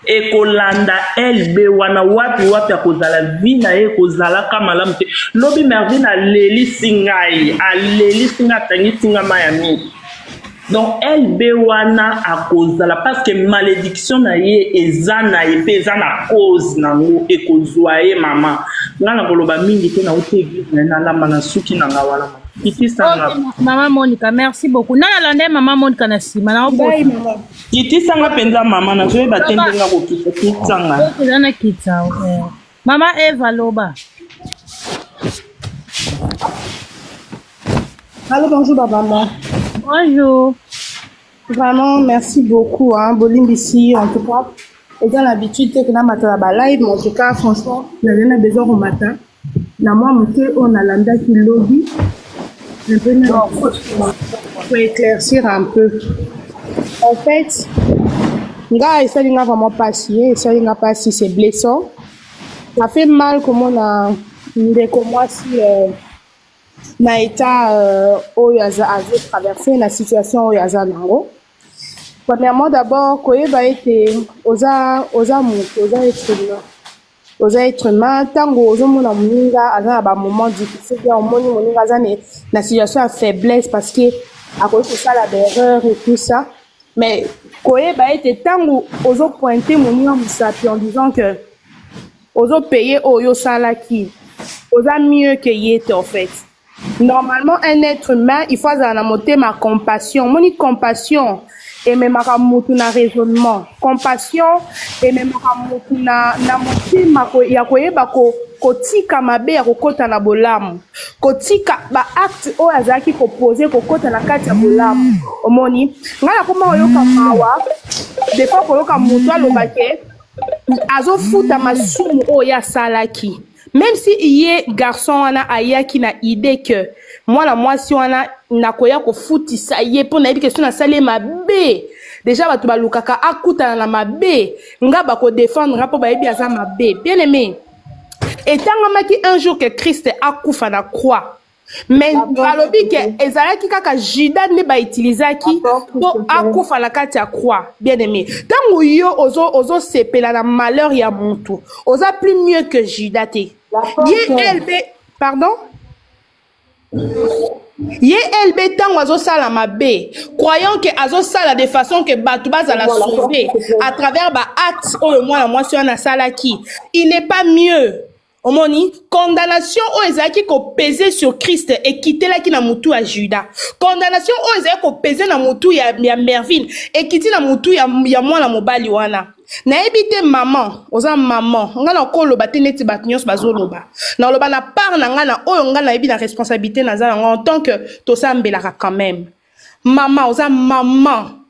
ekolanda LB wana wapi wapi akozala vie na ye ekozalaka malamu te lobi Mervine alelisi ngai alelisi ngai atangisi ngai mai ya miso donc LB wana akozala parce que malédiction na ye eza na ye mpe eza na cause nango ekozwa ye mama ngai nakoloba mingi te nauti eglise na ye nalamba na suki na ngai wana kitisa nga Ok, maman Monica, merci beaucoup. Nana landa maman Monica na sima na Bye, mama. kitisa nga mpenza mama nazoyeba te ndenge akokita kitisa nga Oza na kitsa. eh. Mama Eva loba. Allô, bonjour, maman. Bonjour. Vraiment, merci beaucoup, hein, Bolimbisi, en tout cas. Et dans l'habitude, c'est que na matin ba live, mais en tout cas, franchement, j'avais besoin au matin. Na moi, moke, on a landaki lobi. Un peu, pour éclaircir un peu. En fait, nga esali nga vraiment pasi, eh, esali nga pasi, c'est blessant. Ça fait mal comment on a ndeko mwasi euh, na état euh, oyo aza azo traverser na situation oyo aza nango. Premièrement d'abord koyeba ete oza oza moto oza être humain oza être humain ntango ozomona moninga aza na bamoment difficile bien omoni moninga aza na situation ya faiblesse parce que akoki kosala baerreur et tout ça mais koyeba ete ntango ozopointe moninga mosapi en disant que ozopaye oyo osalaki oza mieux que ye te en fait normalement un être humain il faut azala na motema compassion omoni compassion ememaka motu na raisonnement compassion ememaka motu na, na motema ko, ya koyeba ko, kotika mabe ya kokota na bolamu kotika baacte oyo azalaki kopose kokota na kati ya bolamu omoni ngai nakoma koyoka mawa defois koyoka motu aloba ke azofuta masumu oyo ye asalaki même si ye garçon wana ayaki na idée que mwana mwasi wana nakoya kofutisa ye mpo nayebi ke so nasali ye mabe deja bato balukaka akutana na mabe nga bakodefendre nga mpo bayebi aza mabe bien aimé etangamaki un jour que christ akufa na croix mais balobi ke ezalaki kaka judas nde bautilisaki mpo akufa na kati ya croix bien aimé ntango yo ozosepela ozo na malheur ya mutu oza plus mieux que judas te ye lb pardon ye lb ntango azosala mabe croyant ke azosala de façon ke bato bazala sauve à travers baacte oyo mwana mwasi wana asalaki il n'est pas mieux omoni condamnation oyo ezalaki kopese sur christ ekitelaki na motu ya judas condamnation oyo ezalaki kopese na motu ya, ya mervine ekiti na motu ya, ya mwana mobali wana nayebi te mama oza mama ngai nakoloba te neti bato nyonso bazoloba naloba na part na ngai na oyo ngai nayebi na responsabilité naza yango en tant que tosambelaka quand même. Mama, oza maman.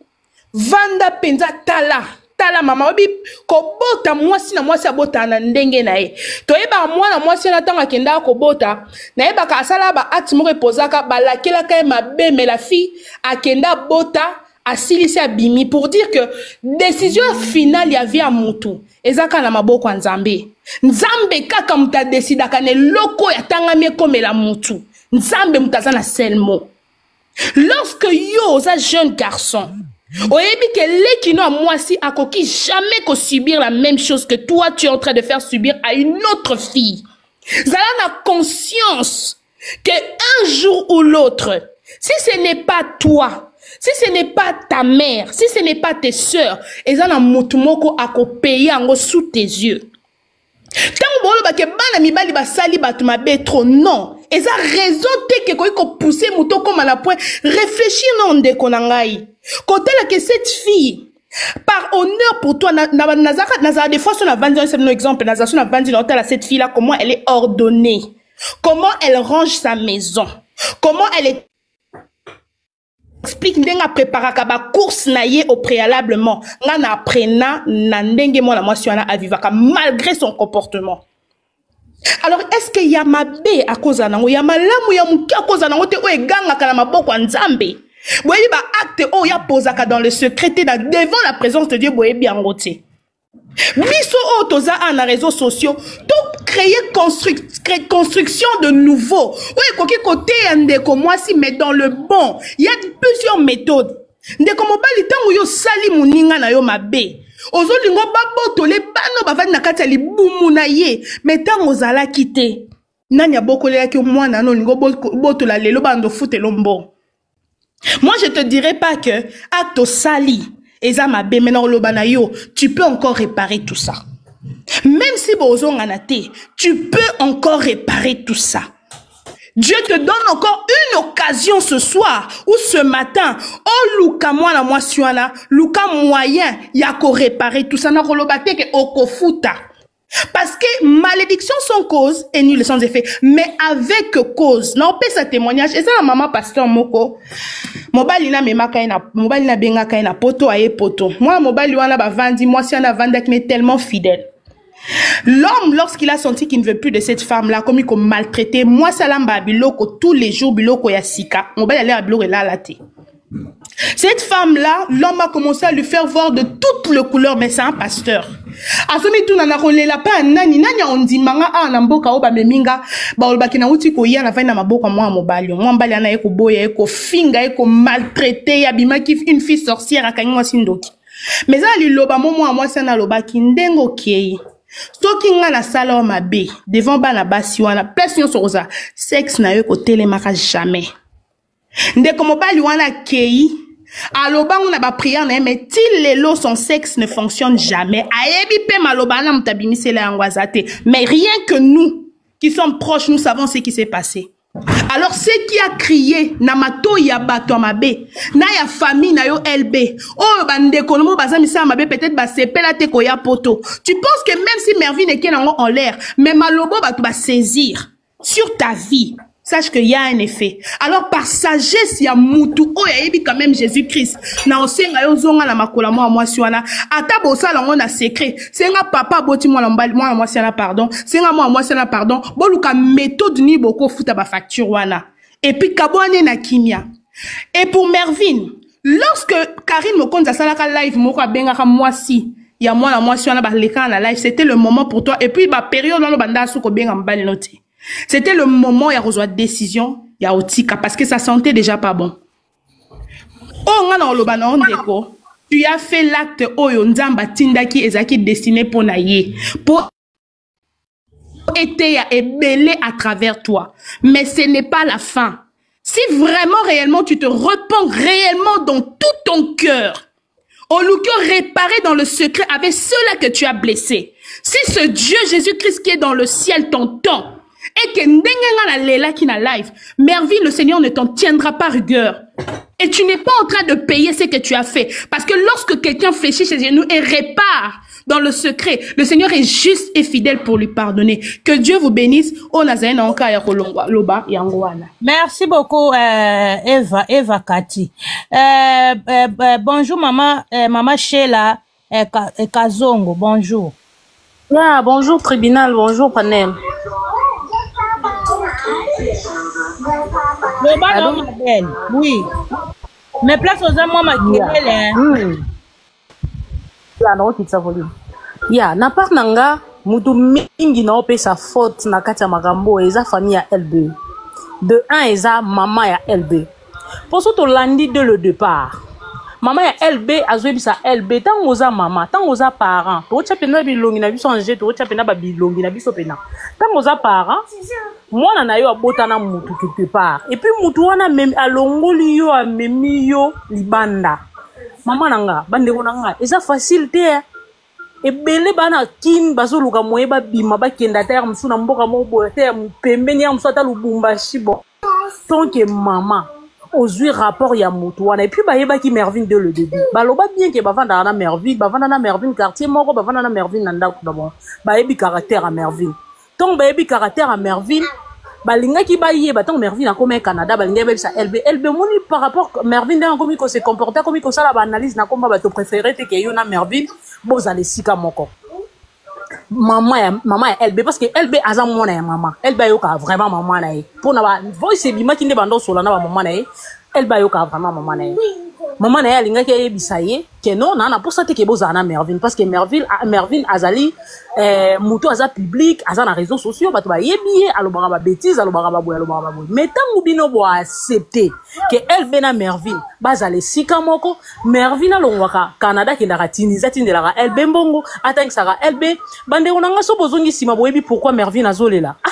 Vanda penza tala. Tala mama, oyebi kobota mwasi na mwasi abotaka na ndenge na ye. Toyebaka mwana mwasi wana ntango akendaka kobota, nayebaka asalaka ba acte moko epozaka, balakelaka ye mabe, mais la fille akenda abota, asilisi abimi pour dire que décision finale ya vie ya mutu eza kaka na maboko ya Nzambe. Nzambe kaka mutu adesidaka na eloko oyo atangami ekomela mutu. Nzambe mutu aza na seul mot. Lorsque yo oza jeune garçon, oyebi ke leki no ya mwasi akoki jamais ko subir la même chose que toi tu es en train de faire subir à une autre fille. Zala na conscience que un jour ou l'autre, si ce n'est pas toi, si ce n'est pas ta mère, si ce n'est pas tes sœurs, eza na mutu moko akopaye yango sous tes yeux. Ntango boloba ke bana mibali basali bato mabe trop, non, eza raison te ke ekoki kopousse moto okóma na point. Réfléchir na ndeko na ngai, kotala ke cette fille, par honneur pour toi, nazala des fois so navandi, no exemple, nazala so navandi na otala cette fille là, comment elle est ordonnée, comment elle range sa maison, comment elle est explique ndenge apreparaka bacourse na ye au préalablement. Nga na apprena na ndenge mwana mwasi wana avivaka malgré son comportement. Alors est-ce que ya mabe akozala nango, ya malamu ya moke akozala nango te, oyo egangaka na maboko ya Nzambe? Boyebi baacte oyo apozaka dans le secret te, na devant la présence de Dieu, boyebi yango te. Biso oyo toza awa na réseaux sociaux, tocréer construction de nouveau oyo ekoki koteya ndeko mwasi, mais dans le bon. Il y a plusieurs méthodes. Ndeko mobali, ntango yo osali moninga na yo mabe, ozolinga babotole bano bavandi na kati ya libumu na ye, mais ntango ozalaki te, nani abokolelaki mwana wana olingi obotola lelo bando ofutela mbongo? Moi, je te dirais pas que acte osali eza mabe, mais na oloba na yo, tu peux encore réparer tout ça. Même si bozongana te, tu peux encore réparer tout ça. Dieu te donne encore une occasion ce soir ou ce matin. Oluka mwana mwasi wana, luka moyen ya ko réparer tout ça. Na koloba te ke okofuta. Parce que malédiction sans cause est nulle sans effet. Mais avec cause. Na opesa témoignage. Eza na maman pasteur moko. Mobali na memaka ye na mobali na bengaka ye na poto, aye poto. Moi mobali wana bavandi, mwasi wana avandaki mais tellement fidèle. L'homme, lorsqu'il a senti qu'il ne veut plus de cette femme-là, comme il maltraitait, moi, salamba biloko tous les jours, biloko ya sika. Mobali allait à biloko elala te. Cette femme-là, l'homme a commencé à lui faire voir de toutes les couleurs, mais c'est un pasteur. Asomi tuna na kolela pa nani, nani ondimanga a na mboka oyo bameminga, balobaki na uti koya na vai na maboko ya mwana mobali. Mwana mobali ana ye koboya ye, kofinga ye, komaltraite ye, abimaki une fille sorcière, akangi mwasi ndoki. Mais eza liloba mo mwana mwasi wana alobaki: ndenge okei, soki nga nasala oyo mabe devant bana basi wana, place nyonso kozala, sexe na yo ekotelemaka jamais. Ndeko mobali wana akei, alobango na baprière na ye, mais ti lelo son sexe ne fonctionne jamais. Ayebi mpe maloba wana moto abimisela yango aza te, mais rien que nous qui sommes proches, nous savons ce qui s'est passé. Alors ce qui a crié na matoi ya bato ya mabe na ya famille na yo LB, oyo bandeko nomo baza misala mabe, peut-être basepela te koya poto. Tu penses que même si Mervine eke nango en l'air, mais malobo bato basaisir sur ta vie, sache qu'il y a un effet. Alors par sagesse ya mutu oyo ayebi quand même Jésus-Christ, na osenga yo ozonga na makolo mwana mwasi wana, ata bosala yango na secret. Senga papa aboti mwana mobali, mwana mwasi wana pardon, senga mwana mwasi wana pardon, boluka méthode nini bokofuta bafacture wana, et puis kabwane na kimia. Et pour Mervine, lorsque Karine Mokonzi asalaka live moko, abengaka mwasi ya mwana mwasi wana, balekaka na live, c'était le moment pour toi. Et puis bapériode wana banda asu kobenga mobali no te, c'était le moment ya kozwa décision ya otika, parce que ça sentait déjà pas bon. Oyo nga na oloba na yo, ndeko, tu as fait l'acte oyo Nzambe atindaki, ezalaki destiné mpo na ye, mpo eteya ebele à travers toi. Mais ce n'est pas la fin. Si vraiment, réellement, tu te repens réellement dans tout ton cœur, oluki réparer dans le secret avec ceux-là que tu as blessés, si ce Dieu Jésus-Christ qui est dans le ciel t'entend et que ndenge nga nalelaki na live, Mervine, le Seigneur ne t'en tiendra pas rigueur. Et tu n'es pas en train de payer ce que tu as fait. Parce que lorsque quelqu'un fléchit ses genoux et répare dans le secret, le Seigneur est juste et fidèle pour lui pardonner. Que Dieu vous bénisse. Oyo nazali na oka ya kolongwa loba yango wana. Merci beaucoup Eva, Eva Kati. Bonjour maman, maman Sheila Kazongo, bonjour. Yeah, bonjour tribunal, bonjour panel. Loba na ma belle. Oui. Mais place oza mwa makelele. Hein. Ya, naokitisa volume. Ya, na part na nga, mutu mingi naopesa faute na kati ya makambo oyo eza famille ya LB. De 1 eza mama ya LB. Mpo so tolandi de le départ, mama ya LB azoyebisa LB ntango oza mama, ntango oza parent, tokotya mpenza bilongi na biso en jeu, tokotya mpenza babilongi na biso mpenza. Ntango oza parent, mwana na yo abota na mutu quelque part, et puis mutu wana alongoli yo, amemi yo libanda. Mama na nga, bandeko na nga, eza facile te eh. Ebele bana kin bazoluka moye babima bakenda ata ya mosusu na mboka moko boye, ata ya pembeni ya mosusu, ata Lubumbashi. Bon, tant que mama ozwi rapport ya motu wana, et puis bayebaki Mervine dès le début, baloba bien ke bavandaka na Mervine, bavanda na Mervine quartier moko, bavanda na Mervine na ndako na bango, bayebi caractère ya Mervine. Ntango bayebi caractère ya Mervine, balingaki bayeba ntango Mervine akomi Canada, balingaki bayebisa LB. LB omoni par rapport Mervine ndenge akomi kose comporter, akomi kosala baanalyse na komba bato, préféré te ke yo na Mervine bozala esika moko. Mama ya LB, parce que LB aza mwana ya mama, LB ayokaka vraiment mama na ye mpona ba voice ebimaki nde bando osola na bamama na ye. LB ayokaka vraiment mama na ye. Mama na ye alingaki ayebisa ye ke non, na mposa te ke bozala na Mervine, parce que Mervine azali moto aza public, aza na réseaux sociaux, bato bayebi ye, alobaka babêtises, alobaka baboye, alobaka baboye. Mais ntango bino boaccepte ke LB na Mervine bazala esika moko, Mervine alongwaka Canada, akendaka Tunisie, atindelaka LB mbongo, atangisaka LB. Bandeko na nga, so bozongi nsima, boyebi pourquoi Mervine azolela. Ah,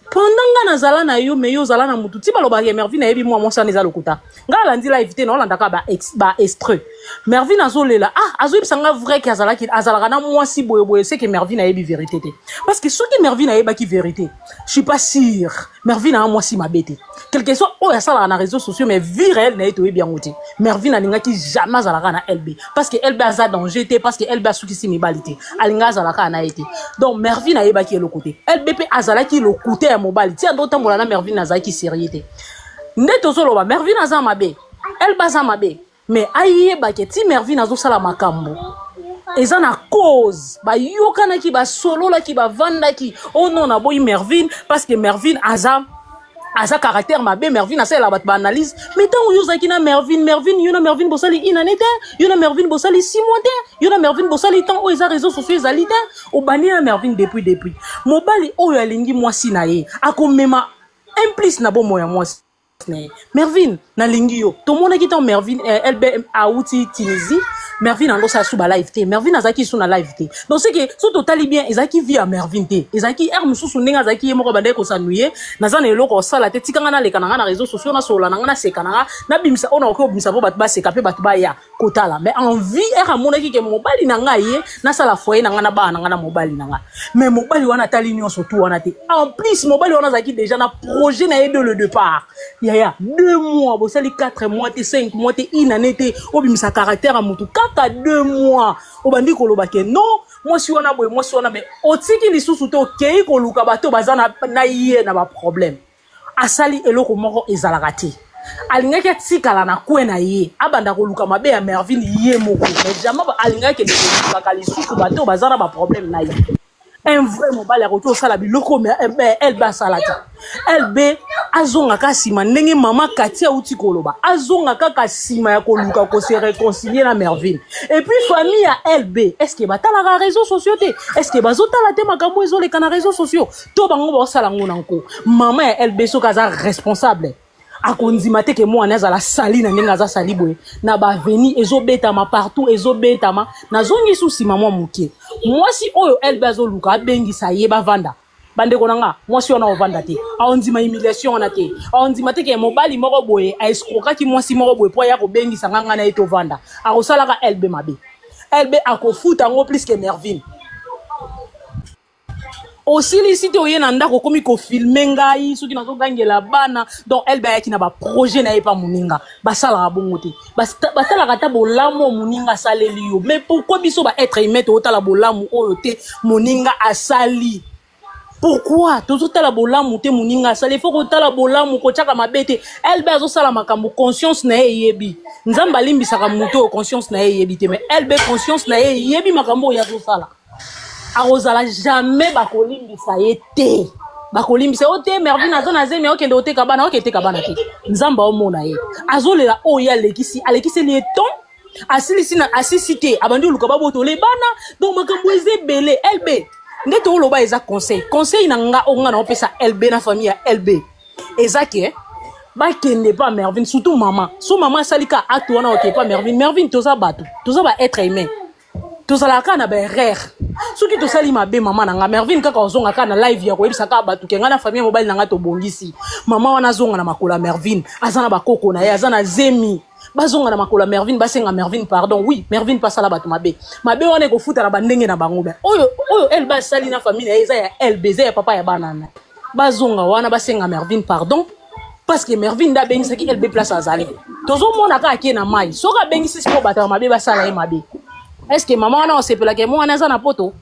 pendant nga nazala na yo, me yo ozala na mutu ti balobaka ke Mervine ayebi mwa mwasi wana, eza lokuta. Nga alandi live te, naolandaka ba extrait. Mervine azolela, ah, azoyebisa nga vrai ke azalaki, azalaka na mwasi boyeboye. C'est que Mervine ayebi vérité te, parce que soki Mervine ayebaki vérité, je suis pas sûr. Mervine aa mwasi mabe te, quelque soit oyo asalaka na réseaux sociaux, mais vie réelle na ye toyebi yango te. Mervine alingaki jamais azalaka na LB, parce que LB aza danger te, parce que LB asukisi mibali te, alingi azalaka na ye te. Donc Mervine ayebaki eloko te. LB mpe azalaki lokute ya mobali ti ando otambola na Mervine, azalaki sérieux te. Nde tozoloba Mervine aza mabe, LB aza mabe, mais ayebake ti Mervine azosala makambo eza na cause. Bayokanaki, basololaki, bavandaki: oh non, naboyi Mervine parce que Mervine aza caractère mabe, Mervine asalelaka bato baanalyse. Mais ntango yo ozalaki na Mervine, Mervine, yo na Mervine bosali une année te, yo na Mervine bosali 6 mois te, yo na Mervine bosali temps oyo eza réseau sociaux ezali te, obandi na Mervine depuis. Mobali oyo alingi mwasi na ye akomema un plus na bomoi ya mwasi na ye. Mervine, nalingi yo. Tomonaki ntango Mervine LB awuti Tunisie, Mervine ando osala su balive te, Mervine azalaki su na live te. Donc c'est que so totali bien, ezalaki vie ya Mervine te, ezalaki aire mosusu ndenge azalaki ye moko abandaki kosanuye. Naza na eloko osala te, tikanga naleka na nga na réseau sociaux, nasolola na nga, naseka na nga, nabimisa oyo nakoki kobimisa mpo bato baseka mpe bato baya kotala. Mais en vie, ere amonaki ke mobali na ngai ye nasala foyer na ngai na bana na ngai na mobali na ngai, mais mobali wana atali nyonso tu wana te. En plus, mobali wana azalaki déjà na projet na ye de le départ. Yaya, 2 mois bosali, 4 mois te, 5 mois te, une année te, obimisa caractère ya motu kaka 2 mois, obandi koloba ke non, mwasi wana boye, mwasi wana. Mais otiki lisusu te, okei koluka bato baza na ye na baproblème. Asali eloko moko ezalaka te. Alingaki atikala na kwe na ye, abanda koluka mabe ya Mervine ye moko, mais jamais alingaki akende kolukaka lisusu bato baza na baproblème na ye. Un vrai mobali akoki kosala biloko LB asala te. LB azonga kaka nsima, ndenge mama Kati auti koloba, azonga kaka nsima ya koluka kose réconcilier na Mervine. Et puis famille ya LB, est ce que batalaka réseaux sociaux te? Est ce que bazotala te makambo ezoleka na réseaux sociaux to bango baosala yango na nko? Mama ya LB, soki aza responsable, akondima te ke mwana azala sali na ndenge aza sali boye na baveni, ezobetama partout, ezobetama. Nazongi su nsima mwa moke. Mwasi oyo LB azoluka abengisa ye bavanda, bandeko na nga, mwasi wana ovanda te, aondima humiliation wana te, aondima te ke mobali moko boye aescroquaki mwasi moko boye mpo aya kobengisa nga, ngai na ye tovanda. Akosalaka LB mabe, LB akofuta yango plus ke Mervine. Osilisi te, oye na ndako, okomi kofilme ngai soki nazogangela bana. Donc elbe ayaki na baprojet na ye pa moninga. Basalaka bongo te. Batalaka ata bolamu oyo moninga asaleli yo. Mais pourquoi biso ba être humain totala bolamu oyo te moninga asali? Pourquoi tozotala bolamu te moninga asali? Ifo kotala bolamu, kotiaka mabe te. Elbe azosala makambo conscience na ye eyebi. Nzambe alimbisaka moto oyo conscience na ye eyebi te, mais elbe conscience na ye eyebi makambo oyo azosala. Akozala jamais, bakolimbisa ye te, bakolimbisa yo te. Mervine aza na zemi, okende oteka bana, oke teka bana te. Nzambe aomona ye azolela oyo ye alekisi, alekiseli ye ton asilisi na asisi te, abandi oluka babotole bana. Donc makambo eza ebele. Lb nde tooloba eza conseil, conseil na nga oyo nga na opesa LB na famille ya LB eza ke bakende pa Mervine, surtout mama. So mama asali ka acte wana, oke pa Mervine. Mervine, toza bato, toza ba être humain, tozalaka kaka na baerreur. Soki tosali mabe, mama na nga Mervine, kaka ozonga kaka na live ya koyebisa kaka bato ke ngai na famille ya mobali na ngai tobongisi. Mama wana azonga na makolo ya Mervine, aza na bakoko na ye, aza na zemi. Bazonga na makolo ya Mervine, basenga Mervine pardon. Oui, Mervine mpe asala bato mabe, mabe wana ekofuta na bandenge na bango. Be oyo oyo Elba asali na famille na ye eza ya Elbe, eza ya papa ya bana na. Bazonga wana, basenga Mervine pardon, parce que Mervine nde abengisaki LB place azali. Tozomona kaka ake na mai. Soki abengisi sikoyo bato ya mabe basala ye mabe, est ce que mama wana osepelaka? Mo wana aza na poto.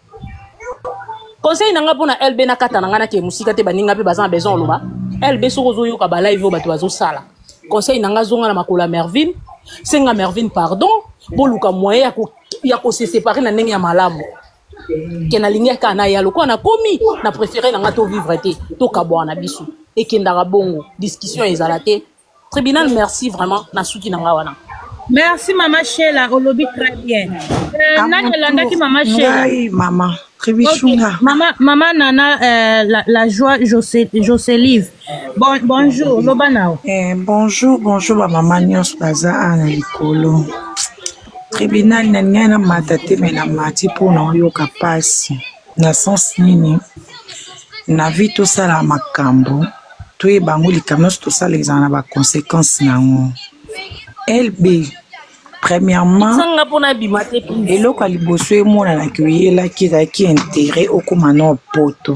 Conseil na nga mpona LB, na kata na nga nake mosika te, baninga mpe baza na besoin oloba. LB, soki ozoyoka balive oyo bato bazosala, conseil na nga: zonga na makolo ya Mervine, senga Mervine pardon, boluka moyen ya kose séparer na ndenge ya malamu. Ke nalingi kaka na ya lokola nakomi na préféré na nga to vivre te, tokabwana na biso. Ekendaka bongo, discussion ezala te. Tribunal, merci vraiment, nasuki na nga wana. Merci mama Shela, olobi très bien. À Nani mon alandaki tour, mama Shela? Ngai mama Ok, Tribichunga. mama Nana, la joie Joselive. Bon, bonjour, loba nao. Eh, bonjour, bonjour ba mama nyonso baza awa na likolo. Tribunal, na ngai namata te, me namati mpona oyoka mpasi na sens nini na vie. Tosala makambo, toyeba yango, likambo nyonso tosala ezala na baconséquence na yango. LB, premièrement, sanga mpona bima te, please. Eloko ya liboso emonanaki oyelaki ezalaki intérêt okóma na poto.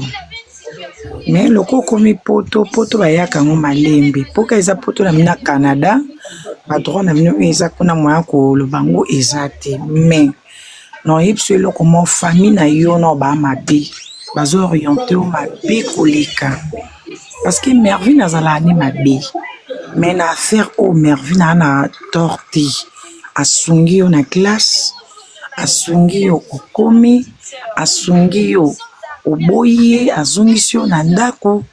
Me loko okomi poto, poto bayaka yango malembe, mpoka eza poto na bino na Canada, badroit na bino oyo eza kuna, moya koloba yango eza te. Me na oyebi so eloko mo famille na yo na baa mabe, bazo oriente yo mabe koleka, parce que Mervine azalaka ne mabe, mais na affaire oyo Mervine aa na tort te. Asungi yo na classe, asungi yo okomi, asungi yo oboyi ye, azongisi yo na ndako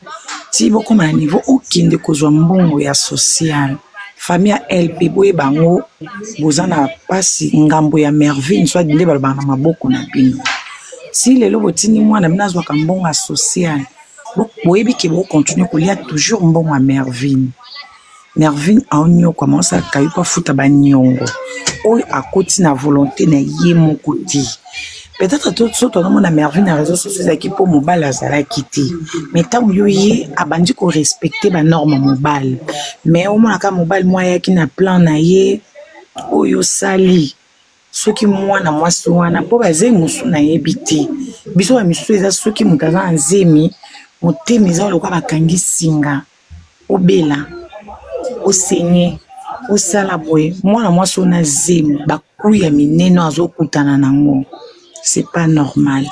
ti bokóma na niveau okende kozwa mbongo ya social. Famille ya LP, boyeba yango, boza na mpasi. Ngambo ya Mervine, soit nde balobaka na maboko na bino. Si lelo botindi mwana bino azwaka mbongo ya social, boyebi ke bokontinue kolia toujours mbongo ya Mervine. Mervine aonyokwama, osala kayu mpo afuta baniongo oyo akoti na volonté na ye moko te. Peut-être so tozomona Mervine na réseau sociaux ezalaki mpo mobali azalaki te, mais ntango yo ye abandi korespecte banorme mobali, mais omonaka mobali mwa ayaki na plan na ye oyo osali. Soki mwana mwasi wana mpo bazemi mosusu nayebi te, biso ba misusu eza soki moto aza na nzemi, motema eza lokola bakangi singa, obela, osenye, osala boye. Mwana mwasi oyo na zemi, bakuya minene azokutana nango, c'est pas normal.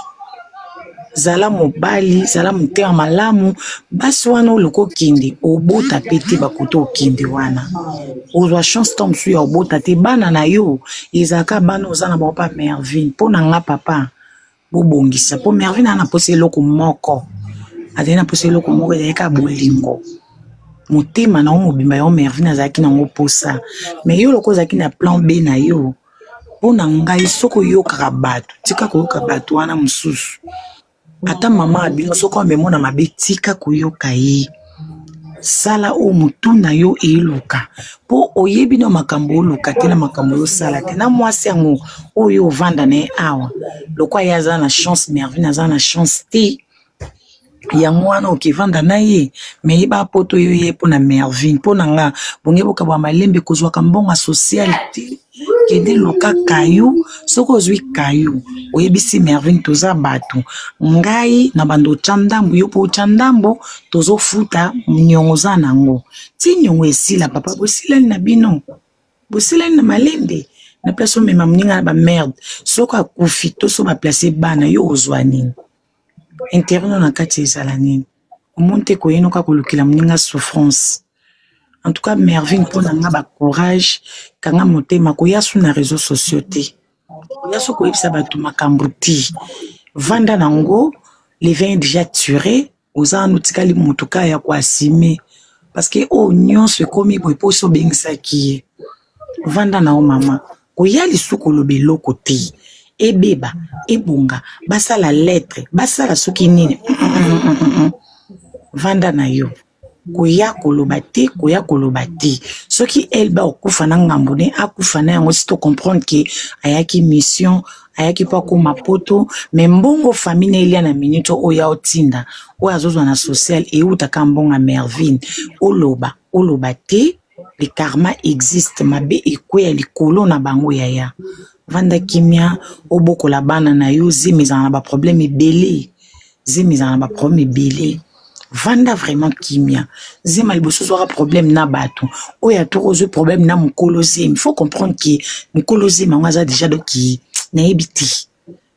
Zala mobali, zala motema malamu. Basi wana oluka okende obota mpe te, bakote okende wana ozwa chance to mosusu ya obota te. Bana na yo ezalaka bana oza na bango pa Mervine. Mpo na nga, papa, bobongisa, mpo Mervine aza na mposa eloko moko, azali na mposa eloko moko, ezali kaka bolingo. Motema na yo mobimba yo Mervine azalaki nango mposa, mais yo loko ozalaki na plan B na yo. Mpo na ngai, soki oyokaka bato, tika koyoka bato wana mosusu. Ata mama ya bino soki amemona mabe, tika koyoka ye. Sala oyo motu na yo eluka, mpo oyebi na makambo oluka te, na makambo oyosala te na mwasi yango oyo ovanda na ye awa. Lokwa ye aza na chance, Mervine aza na chance te. Yango wana okevanda na ye me yeba poto yo ye mpo na Mervine. Mpo na nga bonge bokabwa malembe, kozwaka mbongo ya social te. Kende luka kayu, soki ozwi kayu oyebisi Mervine toza bato, ngai na bando otya ndambo, yo mpo otya ndambo, tozofuta niongo oza nango ti niongo esila. Papa bosilani na bino, bosilani na malembe na place omema moninga na bamerde. Soki akufi to so baplace bana yo ozwa nini? Interno na kati ezala nini? Omoni te koyenoka kolukela moninga souffrance. En tout cas Mervine, mpo na nga ba courage, kanga motema, koya su na réseaux sociaux te, koya so koyebisa bato makambo te, vanda nango. Le vin est déjà tiré, oza wana otikali motu kaka ya koasime parce que oyo nyonso ekomi boye mpo osi obengisaki ye. Vanda na yo mama, koya lisusu koloba eloko te, ebeba ebonga, basala lettre, basala soki nini. Vanda na yo, koya koloba te, koya koloba te. Soki Elba okufa na ngambo ne akufa na yango, si to comprendre ke ayaki mission, ayaki mpo akóma poto, me mbongo famille na elia na minute oyo aotinda, oyo azozwa na social eutaka mbongo ya Mervine. Oloba oloba te, le karma existe, mabe ekweya likolo na bango. Yaya, vanda kimia, obokola bana na yo. Zemi ezala na baproblème ebele, zemi ezala na baproblème ebele. Vanda vraiment kimia. Zema liboso ozwaka problème na bato oyo atoko ozwi problème na mokolo zemi. Faut comprendre ke mokolo zemi yango aza déjà doki, nayebi te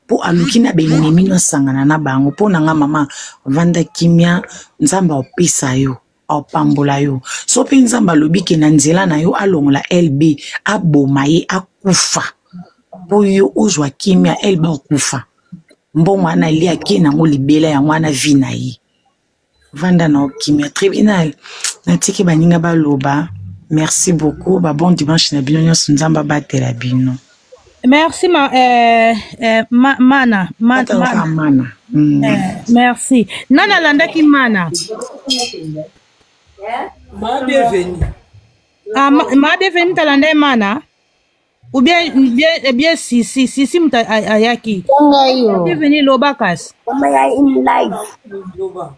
mpo aluki na baennemi no asangana na bango. Mpo na nga mama, vanda kimia, Nzambe aopesa yo, aopambola yo. So mpe Nzambe alobi ke na nzela na yo alongola LB, aboma ye, akufa mpo yo ozwa kimia. LB akufa, mbongo wana alia ake nango libela, yango wana vi na ye. Vanda na okimia. Tribunal, natiki baninga baloba. Merci beaucoup, ba bon dimanche na bino nyonso, Nzambe abatela bino. Merci ma, ma, Mana. Ma, mana. Mana. Merci. Nana alandaki Mana. Ma bienvenue. Ah, ma, ma bienvenue talanda ye Mana. Ou bien bien eh bien si si si si muta ayaki. Ngai yo. Bienvenue loba kasi. Mama ya in live. Loba.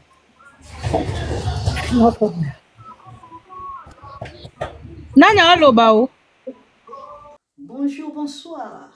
No problem. Nani aloba o? Bonjour, bonsoir.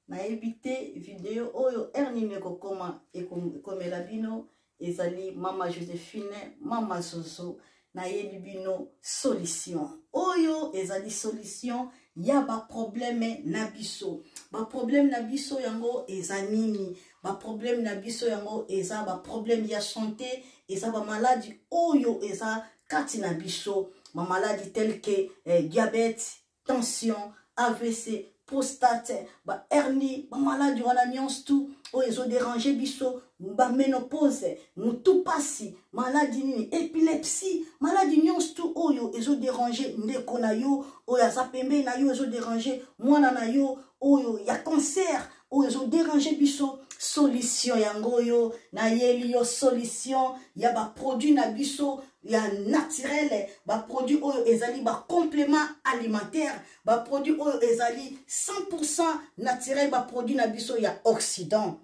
Nayebi te video oyo heure nini ekokoma ekomela bino. Ezali mama Josephine, mama Zozo. Nayebi bino solution oyo ezali solution ya baproblème na biso. Baproblème na biso yango eza nini? Baproblème na biso yango eza baproblème ya santé, eza bamaladi oyo eza kati na biso, bamaladi tel que diabète, tension, AVC, prostate, ba hernie, ba maladi wana nyonso tout oyo ezo déranger biso, ba ménopause, mutu pasi, maladi nini, épilepsie, maladi nyonso tout oyo ezo déranger ndeko na yo oyo aza pembeni na yo, ezo déranger mwana na yo oyo ya cancer, oyo ezo déranger biso. Solution yango oyo nayeli yo, solution ya ba produit na biso ya naturel, ba produit oyo ezali ba complément alimentaire, ba produit oyo ezali 100% naturel, ba produit na biso ya Occident.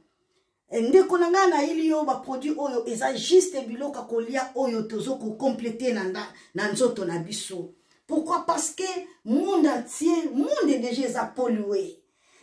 Ndeko na ngai, nayeli yo ba produit oyo eza juste biloko ya kolia oyo tozo kocomplete na, na nzoto na biso. Pourquoi? Parce que monde entier, monde déjà eza pollué,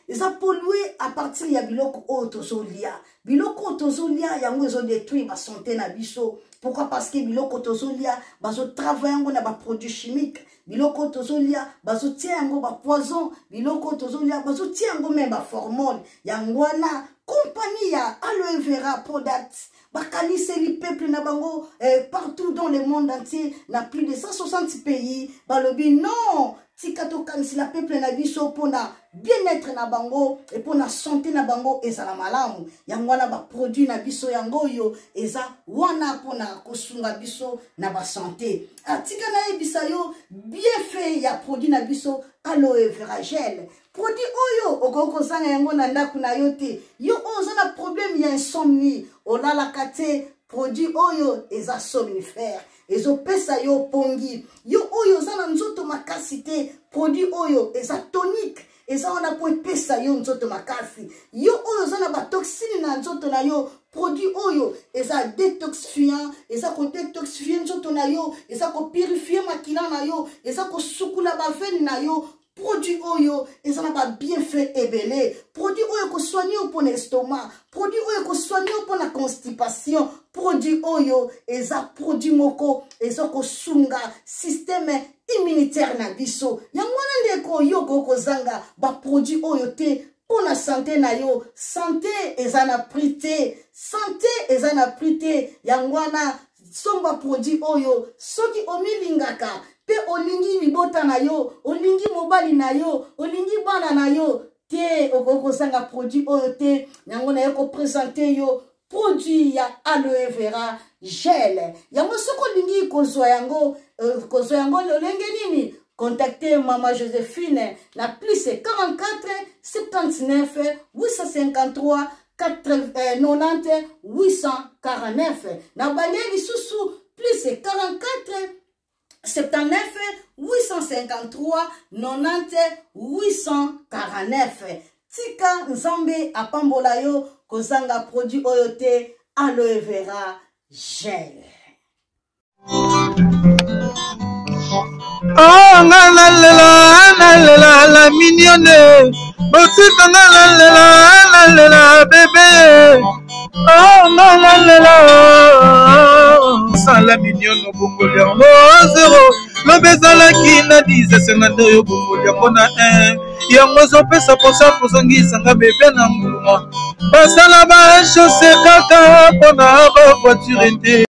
eza pollué à partir ya biloko oyo tozolia. Biloko oyo tozolia yango ezodétruire basanté na biso. Pourquoi? Parce que biloko tozolia bazotravaille yango na baproduit chimique, biloko oyo tozolia bazotia yango bapoison, biloko oyo tozolia bazotia yango meme baformole. Yango wana compagnie ya Aloe Vera Product bakaniseli peuple na bango partout dans le monde entier, na plus de 160 pays. Balobi non, tika tokanisela peuple na biso mpona bien-être na bango e mpona santé na bango ezala malamu. Yango wana baproduit na biso yango oyo eza wana mpona kosunga biso na basanté. Atika nayebisa yo bienfait ya produit na biso Aloe Vera Gel. Produit oyo okoki kozanga yango na ndako na yo te. Yo oyo oza na problème ya insomnie, olalaka te, produit oyo eza somnifère, ezopesa yo pongi. Yo oyo oza na nzoto makasi te, produit oyo eza tonique, eza wana mpo epesa yo nzoto makasi. Yo oyo oza na batoxine na nzoto na yo, Produit oyo eza detoxifiant, eza kodetoxifie nzoto na yo, eza kopurifie makila na yo, eza kosukula bavene na yo. Produit oyo eza na babienfait ebele. Produit oyo ekosoigne yo mpo na estomac, produit oyo ekosoigne yo mpo na constipation. Produit oyo eza produit moko eza kosunga systeme immunitaire na biso. Yango wana ndeko, yo okoki kozanga baproduit oyo te mpo na sante na yo. Sante eza na prix te, sante eza na prix te. Yango wana somba produit oyo soki omilingaka mpe olingi libota na yo, olingi mobali na yo, olingi bana na yo te, okoki kozanga produit oyo te. Yango naye kopresente yo produit ya aloe vera gel. Yango soki olingi kozwa yango, kozwa yango lolenge nini? Contacte mama Josephine na plus 44 79 853 90 849. Na bange lisusu plus 44 79 853 90 849. Tika Nzambe apambola yo, kozanga produit oyo te, aloe vera gel. Oh, nga nalela, nalela la mignonne, botika nga nalela, nalela bebe. Oh, nga nalela sala mignonne, obongoli yango zero, lobi ezalaki na 10 esenga nde oyo obongoli yango na 1. Yango ezopesa mposa kozongisanga bebe na nguluma, basala ba chose kaka mpona ba voiture te.